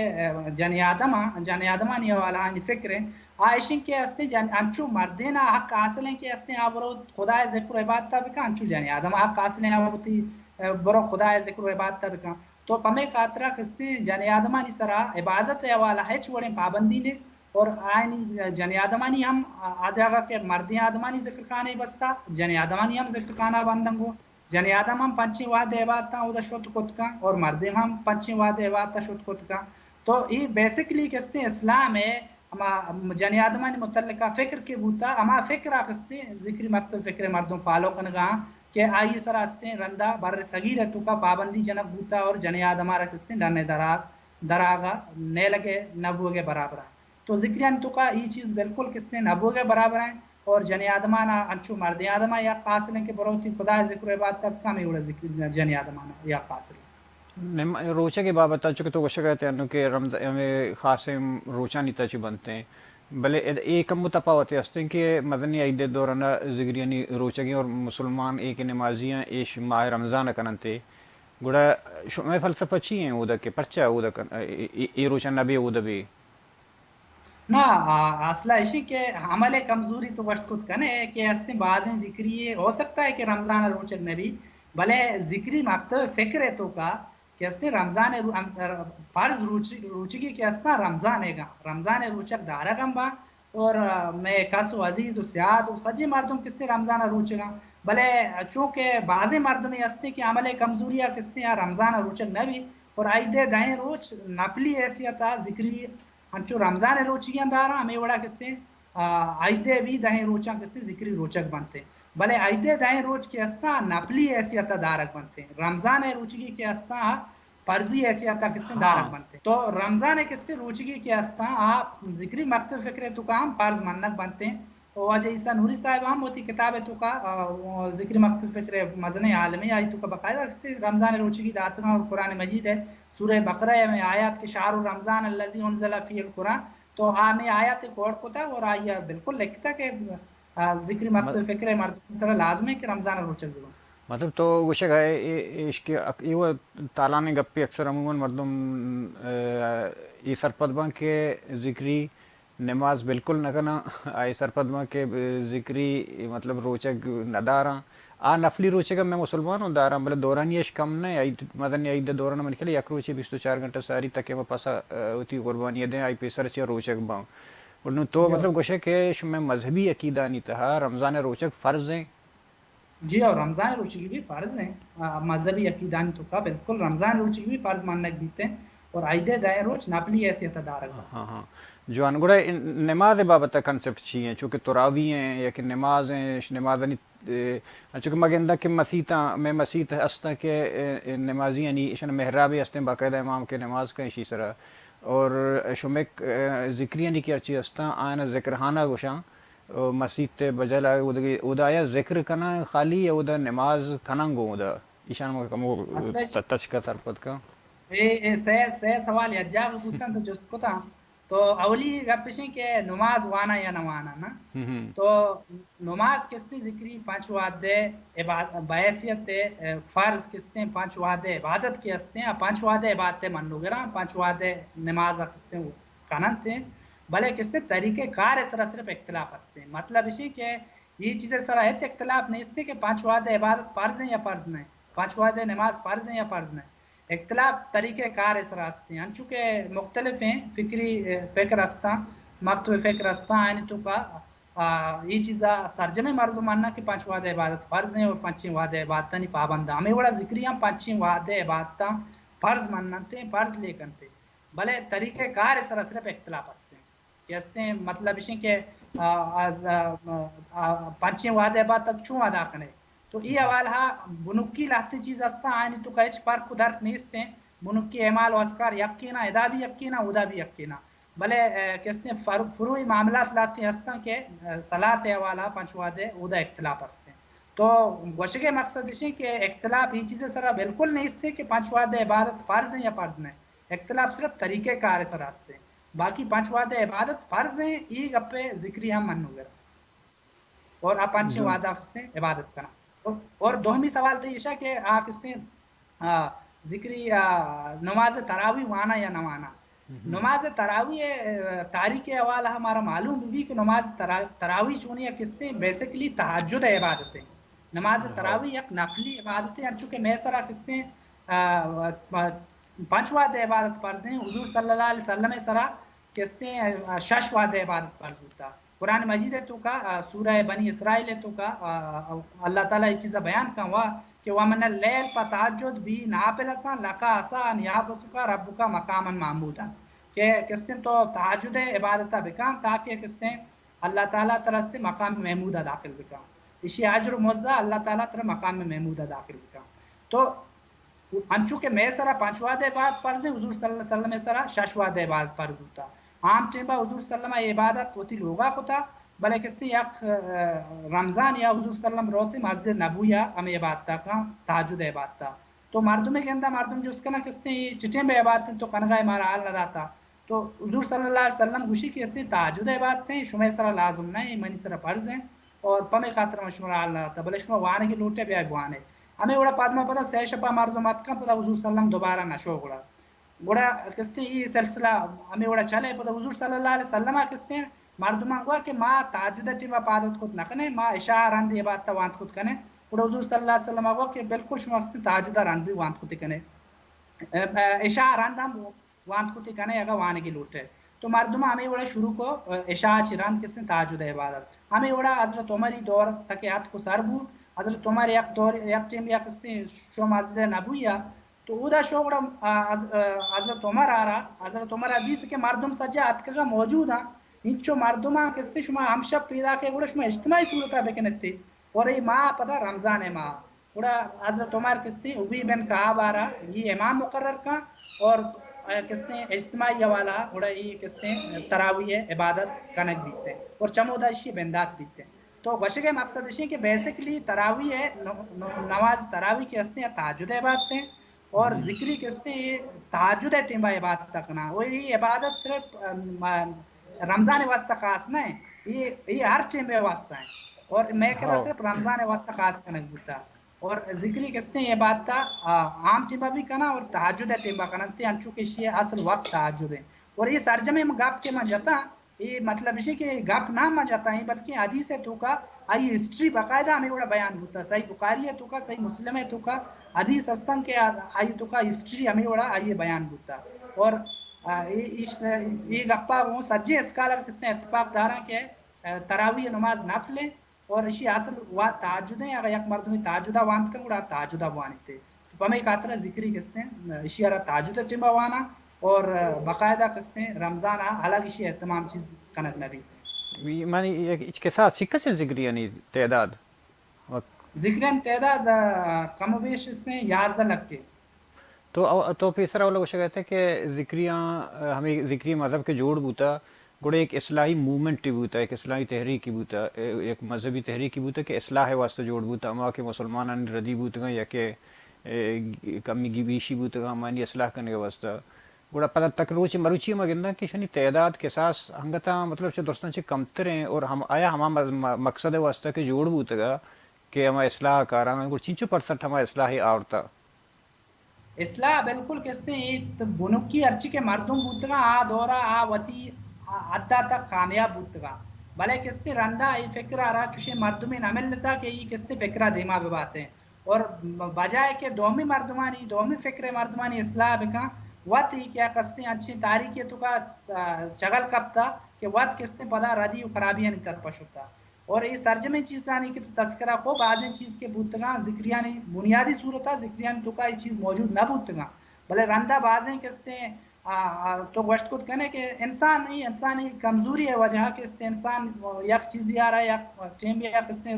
جنی آدم، جنی آدمانی حوالہ آنی فکر ہیں، آ ایشیں کہ استیں جن-، انچو مردین ء حق حاصل ہیں کہ استیں آ برو خدا ء ذکر و عبادت ء بکن، انچو جنی آدم ء حق حاصل ہیں آ وتی، ء، برو خدا ء ذکر و عبادت ء بکن۔ تو پمے خاطرا کہ استیں جنی آدمانی سرا عبادت ء حوالہ ہچ وڑیں پابندی نے اور آئینی جنی آدمانی ہم آ جاگہ کہ مردیں آدمانی ذکر خانہ بستا، جنی آدمانی ہم ذکر خانہ بندنگو۔ جنی آدم ہم پنچیں وہد عبادتاں اودا شت کت کن اور مردم ہم پنچیں وہد عبادتاں شت کت کن۔ تو ای بیسکلی کستیں اسلام ہے، ہما جنی آدمانی متعلقہ فکر کے بوتا، ہما فکر آ کستیں ذکری مکتب فکر مردم فالو کنگا کہ آئی سرا استیں رندا بر صغیر توکا پابندی جنک بوتا اور جنی آدم آرا کستیں ڈن دراغ، دراغا نیلگے نبوگے برابرا۔ تو ذکریانی توکا ای چیز بالکل کستیں نبوگے برابر ہیں اور جنی آدمانا انچو مردیں آدما یک حاصل ہیں کہ بروتی خدا ذکر و عبادت کم ہے، وڑا ذکر جنی آدمانا یک حاصل ہیں۔ نم-، روچگ ء بابت ء چونکہ تو گوشگ ء انو کہ رمضان ہمیں خاصیں روچانی تچ بنت ہیں، بلے اد-، اے کم تپاوت ہستیں کہ مزنی عید دوران ذکریانی روچگیں اور مسلمان ایک نمازیاں ایش ماہ رمضان کننتے۔ گڑا شمئے فلسفہ چی ہیں اودا کہ پرچہ اودا کن-، اے، اے، اے روچان نبی اودا بی؟ نا، آ، اصل ایشی کہ عمل کمزوری تو گوشت کت کنے کہ استیں بازیں ذکری، ہو سکتا ہے کہ رمضان روچگ نبی، بلے ذکری مکتب فکر ہے تو کا کہ استیں رمضان رو-، ام-، فرض روچ-، روچگی کہ استاں رمضان گا، رمضان روچگ دارگ ہم با، اور، آ، میں کس و عزیز و سیاد و سجی مردم کسے رمضان روچگا، بلے چونکہ بازیں مردمی استیں کہ عمل کمزوری کسے رمضان روچگ نبی، اور عید دہیں روچ نفلی حیثیت ذکری انچو رمضان ء روچگیاں داراں، ہمے وڑا کستیں، آ، عید ء بھی دہیں روچاں کستیں ذکری روچگ بنت۔ بلے عید ء دہیں روچ کہ استاں نفلی حیثیت ء دارگ بنت۔ رمضان ء روچگی کہ استاں فرضی حیثیت ء کستیں ہاں۔ دارگ بنت۔ تو رمضان ء کستیں روچگی کہ استاں آ ذکری مکتب فکر ء تو کام فرض منگ بنت۔ و واجہ عیسیٰ نوری صاحب ہم وتی کتاب ء تو کا، آ، ذکری مکتب فکر ء مزنیں عالمے آئی تو کا باقاعدہ کستیں رمضان ء روچگی داتگاں اور قرآن مجید ء سورہ بقرہ ء ہمے آیات کہ شہر رمضان الذی انزل فیہ القرآن، تو آ ہمے آیات ء کوٹ کتا اور آئی ء بالکل لکھتا کہ، آ، ذکری مکتب فکر ء مردم سرا لازم ہے کہ رمضان ء روچگ ببن۔ مطلب تو گوشگ ہے اے-، ایش کہ اک-، اے و تالانیں گپے اکثر عموماً مردم، آ، اے سرپد باں کہ ذکری نماز بالکل نہ کناں، آئی سرپد باں کہ ذکری مطلب روچگ نہ داراں۔ آ نفلی روچگ ہم مئے مسلمان ہوں داراں، بلے دورانی اش کم نہ، عید، مزن عید دوران من کلے یک روچے بیست و چار گھنٹہ ساری تکے ما پسا، آ، وتی قربانی دیں، آئی پیسر چہ روچگ باں۔ اور نوں تو جی۔ مطلب گوشے کہ شمئے مذہبی عقیدانی تہا رمضان روچگ فرض ہیں؟ جی ہاں، رمضان روچگی بھی فرض ہیں۔ آ، مذہبی عقیدانی تو کا بالکل رمضان روچگی بھی فرض مانگ بیتے ہیں اور عید دائیں روچ نفلی حیثیت دارگ۔ ہاں، ہاں۔ جوان، گڑا ان-، نماز بابت کنسپٹ چی ہیں؟ چونکہ تراوی ہیں یا کہ نماز ہیں، نماز نہیں اے، انچو کہ ما گنداں کہ مسیتاں، مئے مسیت استاں کہ، اے، اے، نمازیانی اشان محرابے استیں، باقاعدہ امام کہ نماز کن اشی سرا۔ اور شمک، اے، ذکریانی کہ ہرچی استاں، آیان ذکرخانہ گوشاں، او مسیت بجل آ، اودگی، اودا آیا ذکر کناں خالی یا اودا نماز کناں گوں اودا؟ ایشان ما کمو اصل ت-، تچکا سرپد کن۔ اے، اے سہ، سہ سوال یک جاگہ بوتاں تو جست کتاں۔ تو اولی گپ اش انت کہ نماز واناں یا نہ واناں نا؟ ہم ہم۔ تو نماز کستیں ذکری پنچ وہد ء عباد-، بحیثیت ء فرض کستیں پنچ وہد ء عبادت کہ استیں، آ پنچ وہد ء عبادت ء منوگراں، پنچ وہد ء نماز ء کستیں کننت، بلے کستیں طریقہ کار ء سرا صرف اختلاف استیں۔ مطلب اش انت کہ یہ چیز ء سرا ہچ اختلاف نیست کہ پنچ وہد ء عبادت فرض ہیں یا فرض نہیں، پنچ وہد ء نماز فرض ہیں یا فرض نہیں۔ اختلاف طریقہ کار ء سرا است انت، انچو کہ مختلف ہیں فکری، اے، فکر استاں، مکتب فکر استاں، آیانی توکا، آ، اے چیزا سرجمیں مردم اناں کہ پنچ وہد عبادت فرض ہیں اور پنچیں وہد عبادتانی پابند ہیں۔ ہمیں وڑا ذکری ہم پنچیں وہد عبادتاں فرض مننت، فرض لیکنت، بلے طریقہ کار ء سرا صرف اختلاف است۔ کہ استیں، مطلب اش انت کہ، آ، آ، آ، آ، پنچیں وہد ء عبادت چون ادا کنے؟ تو اے حوالہ بنکی لہتیں چیز استاں، آیانی توکا ہچ فرق و درک نیست انت۔ بنکی اعمال و اذکار یکینا، ادا بھی یکینا، اودا بھی یکینا۔ بلے، اے، کہ استیں فر-، فروعی معاملات لہتیں استاں کہ، اے، صلاۃ ء حوالہ پنچ وہد ء اودا اختلاف استیں۔ تو گوشگ ء مقصد اش انت کہ اختلاف اے چیز ء سرا بالکل نیست کہ پنچ وہد ء عبادت فرض ہیں یا فرض نہیں۔ اختلاف صرف طریقہ کار ء سرا استیں۔ باقی پنچ وہد ء عبادت فرض ہیں، اے گپ ء ذکری ہم منوگر۔ اور آ پنچیں وہد ء کستیں عبادت کناں۔ اور، اور دومی سوال تئی ایشا کہ آ کستیں، آ، ذکری، آ، نماز تراوی وانا یا نہ وانا۔ نماز تراوی ء، آ، تاریخ ء حوالہ ہمارا معلوم بھی کہ نماز ترا-، تراوی چونی ء کستیں بیسیکلی تہجد ء عبادت ہے۔ نماز تراوی یک نفلی عبادت ہے، انچو کہ مئے سرا کستیں، آ، آ، پنچ وہد ء عبادت فرض ہیں، حضور صلی اللہ علیہ وسلم ء سرا کستیں، آ، شش وہد ء عبادت فرض بوتا۔ قرآن مجید ء توکا، آ، سورہ بنی اسرائیل ء توکا، آ، آ، اللہ تعالی اے چیزا بیان کن وا کہ ومن اللیل فتہجد بہ نافلۃ لک عسی ان یبعثک ربک مقاما محمودا، کہ کستیں تو تہجد ء عبادت ء بکن تاکہ کستیں اللہ تعالی ترا استیں مقام محمود ء داخل بکن۔ اشی اجر و مزہ اللہ تعالی ترا مقام محمود ء داخل بکن۔ تو انچو کہ مئے سرا پنچ وہد ء عبادت فرض ہیں، حضور صلی اللہ علیہ وسلم ء سرا شش وہد ء عبادت فرض بوتا۔ عام ٹیم با حضور صلی اللہ علیہ وسلم ء عبادت وتی لوگا کتا، بلے کستی یک، آ، رمضان یا حضور صلی اللہ علیہ وسلم روتے مسجد نبوی ء ہمیں عبادت کن، تہجد ء عبادت۔ تو مردم گندا مردم جست کنا کستی چٹیں بے عبادت تو کنگا مارا حال نہ داتا۔ تو حضور صلی اللہ علیہ وسلم گوشی کہ استیں تہجد عبادت ہیں، شمئے سرا لازم نہ ہیں، منی سرا فرض ہیں، اور پمے خاطر من شمارا حال نہ داتا، بلے شما وانگی لوٹے بیا بوانے۔ ہمیں وڑا پد ما پدا سہ شپا مردم اتکن، پدا حضور صلی اللہ علیہ وسلم دوبارہ نہ شو گڑا۔ گڑا کستیں ای سلسلہ ہمیں وڑا چلے۔ پدا حضور صلی اللہ علیہ وسلم کستیں مردمان گوا کہ ما تہجد ٹیما پاد اتک کت نہ کنیں، ما عشاء رند عبادت وانت کت کنیں۔ گڑا حضور صلی اللہ علیہ وسلم گوا کہ بالکل شما کستیں تہجد رند بھی وانت کت کنیں۔ عشاء رند ہم وانت کت کنیں اگا وانگی لوٹے۔ تو مردم ہمیں وڑا شروع کو، عشاء چی رند کستیں تہجد عبادت۔ ہمیں وڑا حضرت عمر ای دور تک اتک و سر بو۔ حضرت عمر یک دور، یک ٹیم یک کستیں شو مسجد نبوی تو اودا شو گڑا، آ، حض-، آ، حضرت عمر آرا، حضرت عمر دیت کہ مردم سجا اتکگا موجود ہیں، انچو مردمان کستے شما ہمشپ پیدا کے گڑا شما اجتماعی صورتا بکنتے۔ اور ای ماہ پدا رمضان ماہ، گڑا حضرت عمر کستے ابی بن کعب آرا یہ امام مقرر کن اور، آ، کستے اجتماعی حوالہ گڑا یہ کستے تراویح عبادت کنگ بیتے اور چمودا اشی بندات بیتے۔ تو گوشگ ء مقصد اش کہ بیسکلی تراویح ء نو-، نو-، نماز تراویح کہ ہستیں یا تہجد ء عبادت ہیں اور ذکری کہ ہستیں یہ تہجد ء ٹیمبا عبادت کناں۔ اور یہ عبادت صرف، ام، رمضان ء واسطہ خاص نہ ہے، یہ، یہ ہر ٹیمبے واسطہ ہے۔ اور میں کرا صرف رمضان ء واسطہ خاص کنگ بوتا۔ اور ذکری کہ ہستیں یہ عبادت، آ، عام ٹیمبا بھی کناں اور تہجد ء ٹیمبا کناں تے انچو کہ یہ اصل وقت تہجد ہے۔ اور یہ سرجمیں گپ کہ من جتا، اے مطلب اش کہ گپ نہ من جتا ایں، بلکیں حدیث ء توکا آئی ہسٹری باقاعدہ ہمیں وڑا بیان بوتا۔ صحیح بخاری ء توکا، صحیح مسلم ء توکا حدیث ہستن کہ آئی توکا ہسٹری ہمیں وڑا آئی بیان بوتا۔ اور، آ، اے، اش-، اے گپا وہ سجے اسکالر کستے اتفاق داراں کہ، آ، تراویح نماز نفل ہے اور اشی اصل وا تہجد ہیں۔ اگر یک مردمی تہجدہ وانت کن گڑا تہجدہ بوانی تے۔ تو پمے خاطر ذکری کستیں، اشی ء را تہجد ء ٹیمبا وانا اور باقاعدہ کستیں رمضان ء الگ اشی اہتمام چیز کنگ نہ بیت۔ وی-، من یک، ہچ کسا چکس ذکریانی تعداد؟ ذکریانی تعداد، آ، کم و بیش استیں یازدہ لکھ کے۔ تو او-، تو پیسر اولا گوشگ ء کہ ذکریاں، آ، ہمیں ذکری مذہب کے جوڑ بوتا، گڑا یک اصلاحی موومنٹ بوتا، یک اصلاحی تحریک بوتا، اے، یک مذہبی تحریک بوتا کہ اصلاح واسطہ جوڑ بوتا، ہما کہ مسلمانانی ردی بوتگاں یا کہ، اے، کمی گی بیشی بوتگاں، ہمانی اصلاح کنگ واسطہ۔ گڑا پدا تک روچ مروچی ما گنداں کہ شنی تعداد کساس ہنگتاں، مطلب، چہ درستاں چہ کمتر ہیں اور ہم، آیا ہما مز-، م-، مقصد واسطہ کہ جوڑ بوتگا کہ ہما اصلاح کاراں، گڑا چنچو پرسنٹ ہما اصلاح آورتا؟ اصلاح بالکل کستیں ایت بنکی ہرچی کہ مردم بوتگاں، آ دورا آ وتی حدا تک کامیاب بوتگاں۔ بلے کستیں رندا اے فکر ء را چوشیں مردمے نہ ملتا کہ اے کستیں فکر ء دیما بباتیں۔ اور بجائے کہ دومی مردمانی، دومی فکر ء مردمانی اصلاح بکن، وت ای کہ کستیں انچیں تاریخی توکا، آ، چگل کپتا کہ وت کستیں پدا ردی و خرابیانی طرفا شتا۔ اور اے سرجمیں چیزانی کہ تو تذکرہ کو، بازیں چیز کہ بوتگاں، ذکریانی بنیادی صورتا ذکریانی توکا اے چیز موجود نہ بوتگاں، بلے رندا بازیں کستیں، آ، آ، تو گوشت کت کنے کہ انسان ای، انسانی کمزوری ء وجہ کہ استیں انسان یک چیزی آرا یک ٹیم یا کستیں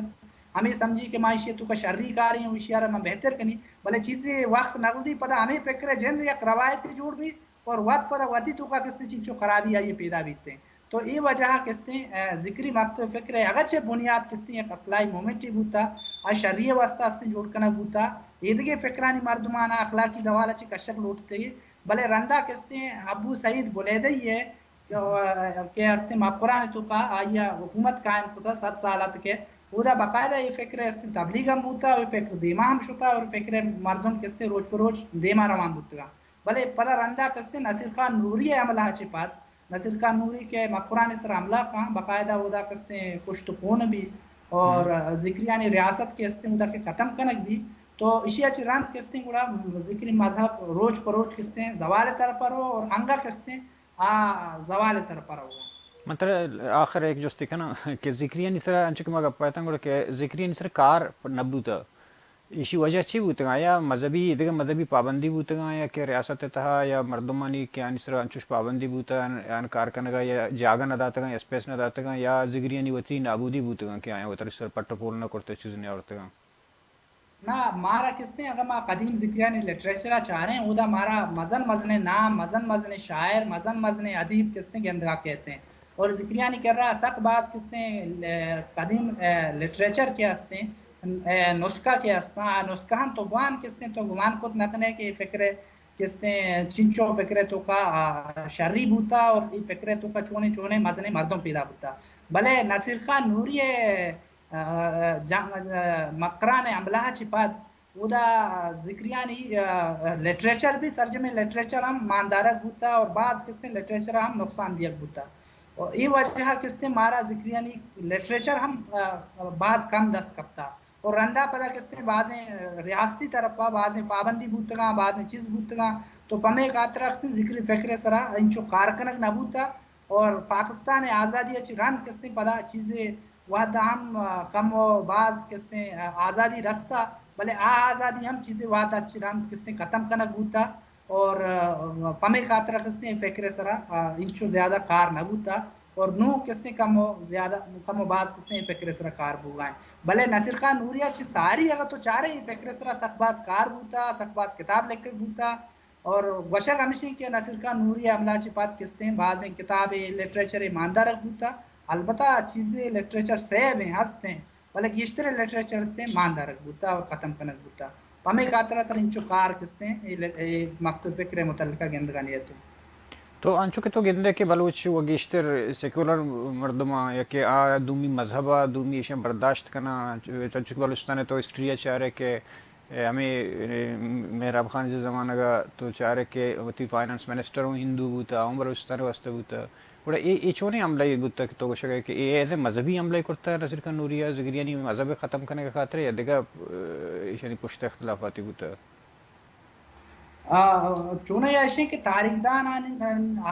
ہمیں سمجھی کہ ما ایشی توکا شری کاریں، ایشی آرا من بہتر کنی، بلے چیزی وقت نگزی پدا ہمیں فکر جند یک روایتی جوڑ بی، اور وت پدا وتی توکا کستیں چنچو خرابی آئی پیدا بیتیں۔ تو اے وجہ کستیں، آ، ذکری مکتب فکر ء اگرچہ بنیاد کستیں یک اصلاحی مومنٹی بوتا، آ شری ء واسطہ استیں جوڑ کنگ بوتا، ایدگہ فکرانی مردمانا اخلاقی زوال ء چہ کشگ لوٹتے، بلے رندا کستیں ابو سعید بلیدئی ء کہ، کہ استیں مکران توکا آئی ء حکومت قائم کتا صد سال ات کہ اودا باقاعدہ اے فکر استیں تبلیغ ہم بوتا، اے فکر دیما ہم شتا اور فکر مردم کستیں روچ پہ روچ دیما روان بوتگا۔ بلے پدا رندا کستیں نصیر خان نوری ء حملہ ء چہ پد، نصیر خان نوری کہ مکران ء سر حملہ کن، باقاعدہ اودا کستیں کشت و خون بی اور ذکریانی ریاست کہ استیں اودا کہ ختم کنگ بی، تو اشی ء چہ رند کستیں گڑا ذکری مذہب روچ پہ روچ کستیں زوال ء طرف ء رو اور انگا کستیں آ زوال ء طرف ء رو۔ من ترا آخر ایک جستی کناں کہ ذکریانی سرا انچو کہ ما گپ ء اتاں گڑا کہ ذکریانی سرا کار نہ بوتا۔ ایشی وجہ چی بوتگاں؟ یا مذہبی، دگہ مذہبی پابندی بوتگاں یا کہ ریاست ء تہا یا مردمانی کہ آنی سرا انچوش پابندی بوتگاں، آن کار کنگا یا جاگہ نہ داتگاں، اسپیس نہ داتگاں، یا ذکریانی وتی نابودی بوتگاں کہ آیاں وتری سر پٹ و پول نہ کرتگ، چیز نہ آورتگاں؟ نہ، مارا کستیں اگر ما قدیم ذکریانی لٹریچر ء چاریں، اودا مارا مزن مزنیں نام، مزن مزنیں شاعر، مزن مزنیں ادیب کستیں گندگا کیتیں۔ اور ذکریانی کرا سک باز کستیں ل-، قدیم، اے، لٹریچر کہ ہستیں، اے، نسخہ کہ ہستاں، آ نسخہ ہم تو بوان کستیں تو گمان کت نہ کنے کہ اے فکر کستیں چنچو فکر توکا، آ، شری بوتا اور اے فکر توکا چونے چونے مزنیں مردم پیدا بوتا۔ بلے نصیر خان نوری ء، آ، جنگ، آ، مکران ء حملہ ء چہ پد اودا ذکریانی لٹریچر بھی، سرجمیں لٹریچر ہم ماندارگ بوتا اور بعض کستیں لٹریچر ہم نقصان دیگ بوتا۔ اور اے وجہ کستیں مارا ذکریانی لٹریچر ہم بعض کم دست کپتا۔ اور رندا پدا کستیں بازیں ریاستی طرفا بازیں پابندی بوتگاں، بازیں چیز بوتگاں، تو پمے خاطرا کستیں ذکری فکر سرا انچو کار کنگ نہ بوتا۔ اور پاکستان آزادی چی رند کستیں پدا چیزے وہدا ہم کم و باز کستیں آزادی رستا، بلے آ آزادی ہم چیزے وہدا چی رند کستیں ختم کنگ بوتا۔ اور پمے خاطرا کستیں فکر سرا انچو زیادہ کار نہ بوتا۔ اور نوں کستیں کم و زیادہ، کم و باز کستیں فکر سرا کار بوگا ہیں۔ بلے نصیر خان نوریا چی ساری اگر تو چارے فکر سرا سک باز کار بوتا، سک باز کتاب لکھگ بوتا۔ اور گوشگ ہمیشیں کہ نصیر خان نوری حملہ چی پد کستیں بازیں کتابے، لٹریچرے ماندارگ بوتا۔ البتہ چیزے لٹریچر سیب ہیں، ہست ہیں، بلے گیشتر لٹریچر استیں ماندارگ بوتا اور ختم کنگ بوتا۔ پمے خاطرا تر انچو کار کستیں اے ل-، اے مکتب فکر متعلقہ گندگا نیتیں۔ تو انچو کہ تو گندے کہ بلوچ و گیشتر سیکولر مردماں یا کہ آ دومی مذہب ء دومی ایشاں برداشت کناں، چنچو کہ بلوچستان ء تو ہسٹری ء چارے کہ اے، ہمے، اے، مہراب خان زمانگ ء تو چارے کہ وتی فائنانس منسٹر اوں ہندو بوتا، اوں بلوچستان ء واستہ بوتا۔ گڑا اے، اے چونیں حملہ یے بوتا کہ تو گوشگ ئے کہ اے ایز اے مذہبی حملہ یے کرتا نصیر خان نوری ء ذکریانی مذہب ء ختم کنگ ء خاطر یا دگہ، اے، ایشانی پشت ء اختلافاتی بوتا؟ آ، چونایا اشیں کہ تاریخدان آن،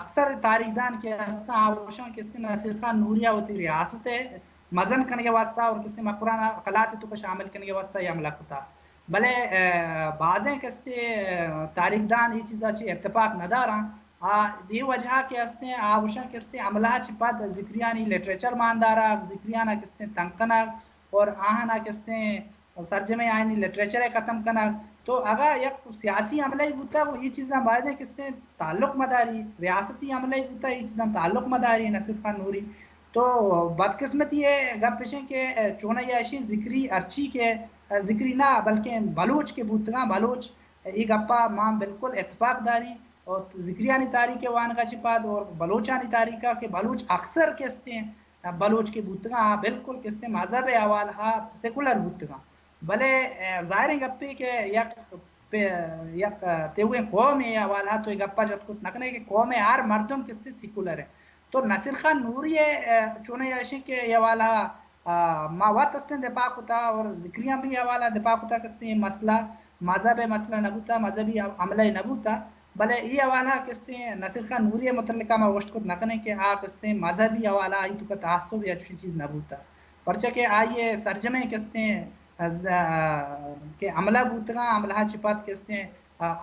اکثر تاریخدان کہ ہستاں، آ گوشاں کہ استیں نصیر خان نوری ء وتی ریاست ء مزن کنگ ء واستہ اور کستیں مکران ء قلات ء توکا شامل کنگ ء واستہ اے حملہ کتا۔ بلے، آ، بازیں کستیں، آ، تاریخدان اے چیزا چی اتفاق نہ داراں۔ آ، اے وجہ کہ استیں، آ گوشاں کہ استیں حملہ چی پد ذکریانی لٹریچر ماندارگ، ذکریانا کستیں تنگ کنگ اور آہانا کستیں سرجمیں آیانی لٹریچر ء ختم کنگ۔ تو اگاں یک سیاسی عملے بوتا، گوں اے چیزاں باید انت کہ استیں تعلق مداری، ریاستی عملے بوتا، اے چیزاں تعلق مداری نصیر خان نوری۔ تو بدقسمتی ء گپ اش انت کہ چونایا اشیں ذکری ہرچی کہ، ذکری نہ بلکیں بلوچ کہ بوتگاں، بلوچ اے گپا ما بالکل اتفاق داریں۔ اور ذکریانی تاریخ ء وانگا چہ پد اور بلوچانی تاریخ ء کہ بلوچ اکثر کہ استیں بلوچ کہ بوتگاں، آ بالکل کستیں مذہب ء حوالہ ء سیکولر بوتگاں۔ بلے، اے، ظاہریں گپے کہ یک پہ، یک تیوگیں قومے ء حوالہ ء تو اے گپا جت کت نہ کنے کہ قوم ء ہر مردم کستیں سیکولر ہے۔ تو نصیر خان نوری ء، اے، چونیں اشیں کہ اے حوالہ ء، آ، ما وت استیں دفاع کتا اور ذکریاں بھی حوالہ دفاع کتا کستیں مسئلہ مذہب ء مسئلہ نہ بوتا، مذہبی عملہ نہ بوتا۔ بلے اے حوالہ کستیں نصیر خان نوری ء متعلقہ ما گوشت کت نہ کنیں کہ آ کستیں مذہبی حوالہ آئی توکا تعصب یا چوشیں چیز نہ بوتا، پرچہ کہ آئی ء سرجمیں کستیں ز-، کہ حملہ بوتگاں، حملہ چہ پد کستیں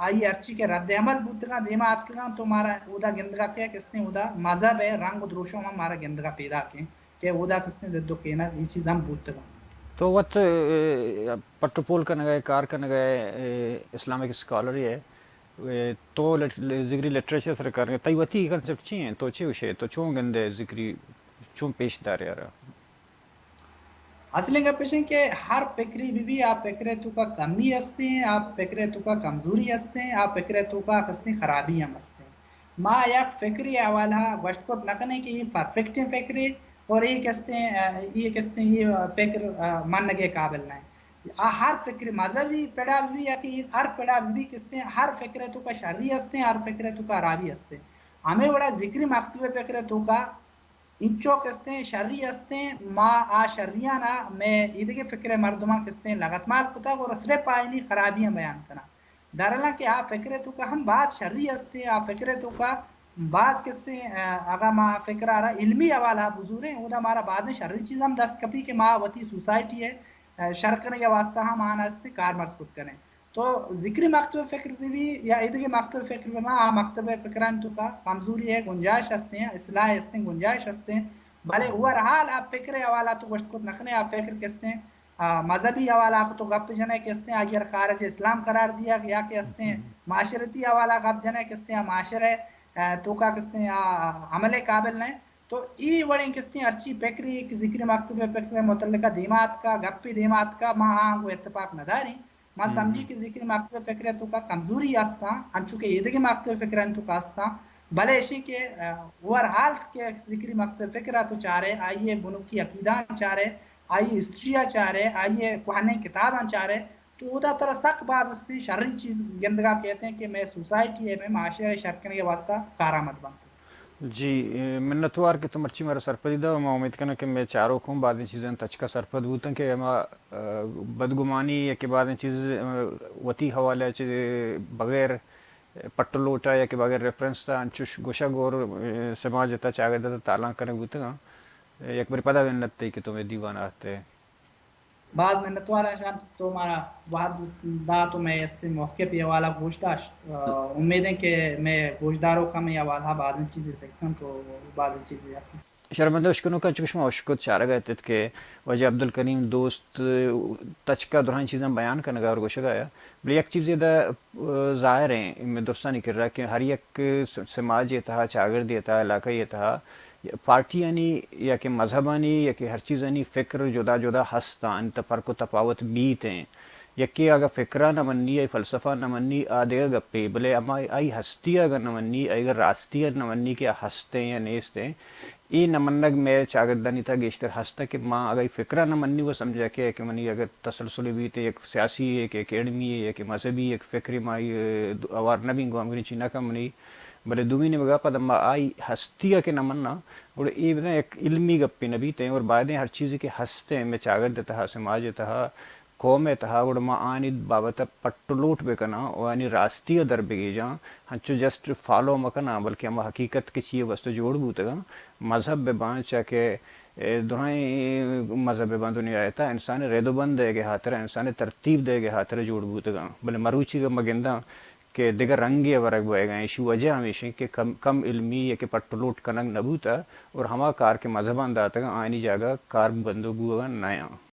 آئی ہرچی کہ رد عمل بوتگاں، دیما اتکگاں، تو مارا اودا گندگا کہ کستیں اودا مذہب ء رنگ و دروشم ہم مارا گندگا پیداک انت کہ اودا کستیں ضد و کینگ اے چیز ہم بوتگاں۔ تو وت، اے، پٹ و پول کنگ ء، کار کنگ ء، اے، اسلامک اسکالر ء، اے، تو لٹ-، ذکری لٹریچر سر کار کنگ ء، تئی وتی کنسپٹ چی انت؟ تو چی گوشے؟ تو چون گندے ذکری، چون پیش دارے آرا؟ اصلیں گپ اش انت کہ ہر فکرے بہ بی، آ فکر ء توکا کمی استیں، آ فکر ء توکا کمزوری استیں، آ فکر ء توکا کستیں خرابی ہم استیں۔ ما یک فکرے حوالہ گوشت کت نہ کنیں کہ اے پرفیکٹیں فکرے اور اے کستیں، اے کستیں اے فکر منگے قابل نہ انت۔ آ ہر فکر مذہبی پڑا بہ بی یا کہ ہر پڑا بہ بی کستیں ہر فکر ء توکا شری استیں، ہر فکر ء توکا خرابی استیں۔ ہمے وڑا ذکری مکتب ء فکر ء توکا انچو کستیں شری استیں، ما آ شریانا مئے ایدگہ فکر ء مردماں کستیں لگتمال کتگ اور صرف آیانی خرابیاں بیان کناں۔ در حالاں کہ آ فکر ء توکا ہم باز شری استیں، آ فکر ء توکا باز کستیں، ا، اگاں ما فکر ء را علمی حوالہ بزوریں، اودا مارا بازیں شری چیز ہم دست کپی کہ ما وتی سوسائٹی ء، ا، شر کنگ ء واستہ ہم آنا استیں کارمرز کت کنیں۔ تو ذکری مکتب فکر بہ بی یا ایدگہ مکتب فکر بہ باں، آ مکتب فکرانی توکا کمزوری ء گنجائش ہستیں، اصلاح ہستیں، گنجائش ہستیں، بلے اوور آل آ فکر ء حوالہ تو گوشت کت نہ کنے، آ فکر کستیں، آ، مذہبی حوالہ تو گپ جنے کستیں، آئی ار خارج اسلام قرار دیا یا کہ ہستیں، معاشرتی حوالہ گپ جنے کستیں، آ معاشرہ، آ، توکا کستیں، آ عمل قابل نہ۔ تو ای وڑیں کستیں ہرچی فکری کہ ذکری مکتب فکر متعلقہ دیما اتکا، گپی دیما اتکا، ما آنگو اتفاق نہ داریں۔ ما سمجھی کہ ذکری مکتب فکر ء توکا کمزوری استاں، انچو کہ ایدگہ مکتب فکرانی توکا استاں، بلے اشی کہ، ا، اوور آل کہ ذکری مکتب فکر ء تو چارے، آئی ء بنکی عقیدہ چارے، آئی ہسٹری ء چارے، آئی کوہنیں کتاباں چارے، اودا ترا سک باز استیں شریں چیز گندگا کیت ایں کہ مئے سوسائٹی ء، مئے معاشرہ ء شر کنگ ء واسطہ کارآمد بنت۔ جی، منتوار کہ تو مرچی مارا سرپدی دا، ما امید کناں کہ مئے چاروک ہم بازیں چیزاں تچکا سرپد بوتن کہ ہما، ء، بدگمانی یا کہ بازیں چیز، ء، وتی حوالہ چہ بغیر پٹ و لوٹا یا کہ بغیر ریفرنس تا انچوش گوشگ اور، ء، سماج تا چاگرد تا تالان کنگ بوتگاں۔ یک بری پدا منت تئی کہ تو مئے دیوان آتے۔ باز منتوار آں شمس، تو مارا وہد دات و مئے استیں موقف ء حوالہ گوش داشت۔ ء، امید ایں کہ مئے گوشداروک ہم اے حوالہ بازیں چیزے سکھنت و بازیں چیزے ہست۔ شرمندہ اشکنوکاں چکش ما اشکت چارگا اتت کہ واجہ عبدالکریم دوست تچکا درائیں چیزاں بیان کنگا اور گوشگا آیا۔ بلے یک چیزے دا، ء، ظاہر ایں، مئے درستانی کرا کہ ہر یک س-، سماجے تہا، چاگردے تہا، علاقہ ء تہا پارٹیانی یا کہ مذہبانی یا کہ ہر چیزانی فکر جدا جدا ہست انت، فرق و تفاوت بیت ایں۔ یکے اگاں فکرا نہ منی، آئی فلسفہ نہ منی، آ دگہ گپے، بلے ہما آئی ہستی اگاں نہ منی، آئی اگاں راستی نہ منی کہ آ ہست ایں یا نیست ایں، اے نہ منگ مئے چاگردانی تہا گیشتر ہست کہ ما اگاں اے فکرا نہ منی و سمجھا کہ، کہ منی اگاں تسلسلے بیت، یک سیاسی یک اکیڈمی یک مذہبی یک فکرے ما آئی اوار نہ بیں گوں ہمگرنچی نہ کن منی، بلے دومی نیمگا پدا ما آئی ہستی ء کہ نہ مناں، گڑا اے بزاں یک علمی گپے نہ بیت ایں اور بائدیں ہر چیزے کہ ہست ایں مئے چاگرد ء تہا، سماج ء تہا، قوم ء تہا، گڑا ما آنی بابت ء پٹ و لوٹ بہ کناں و آنی راستی ء در بگیجاں، ہنچو جسٹ فالو مہ کناں، بلکہ ہما حقیقت کہ چی ء واسطہ جوڑ بوتگاں، مذہب بہ باں، چا کہ، اے، درائیں مذہب بہ باں دنیا ء تہا انسان ء رد و بند دئیگ ء ہاترا، انسان ء ترتیب دئیگ ء ہاترا جوڑ بوتگاں، بلے مروچی اگاں ما گنداں کہ دگہ رنگے ء ورگ بوئگا ایں۔ ایشی وجہ ہمیش انت کہ کم، کم علمی یا کہ پٹ و لوٹ کنگ نہ بوتہ اور ہما کار کہ مذہباں داتگاں، آیانی جاگہ کار بندوک بوگا نہ آں۔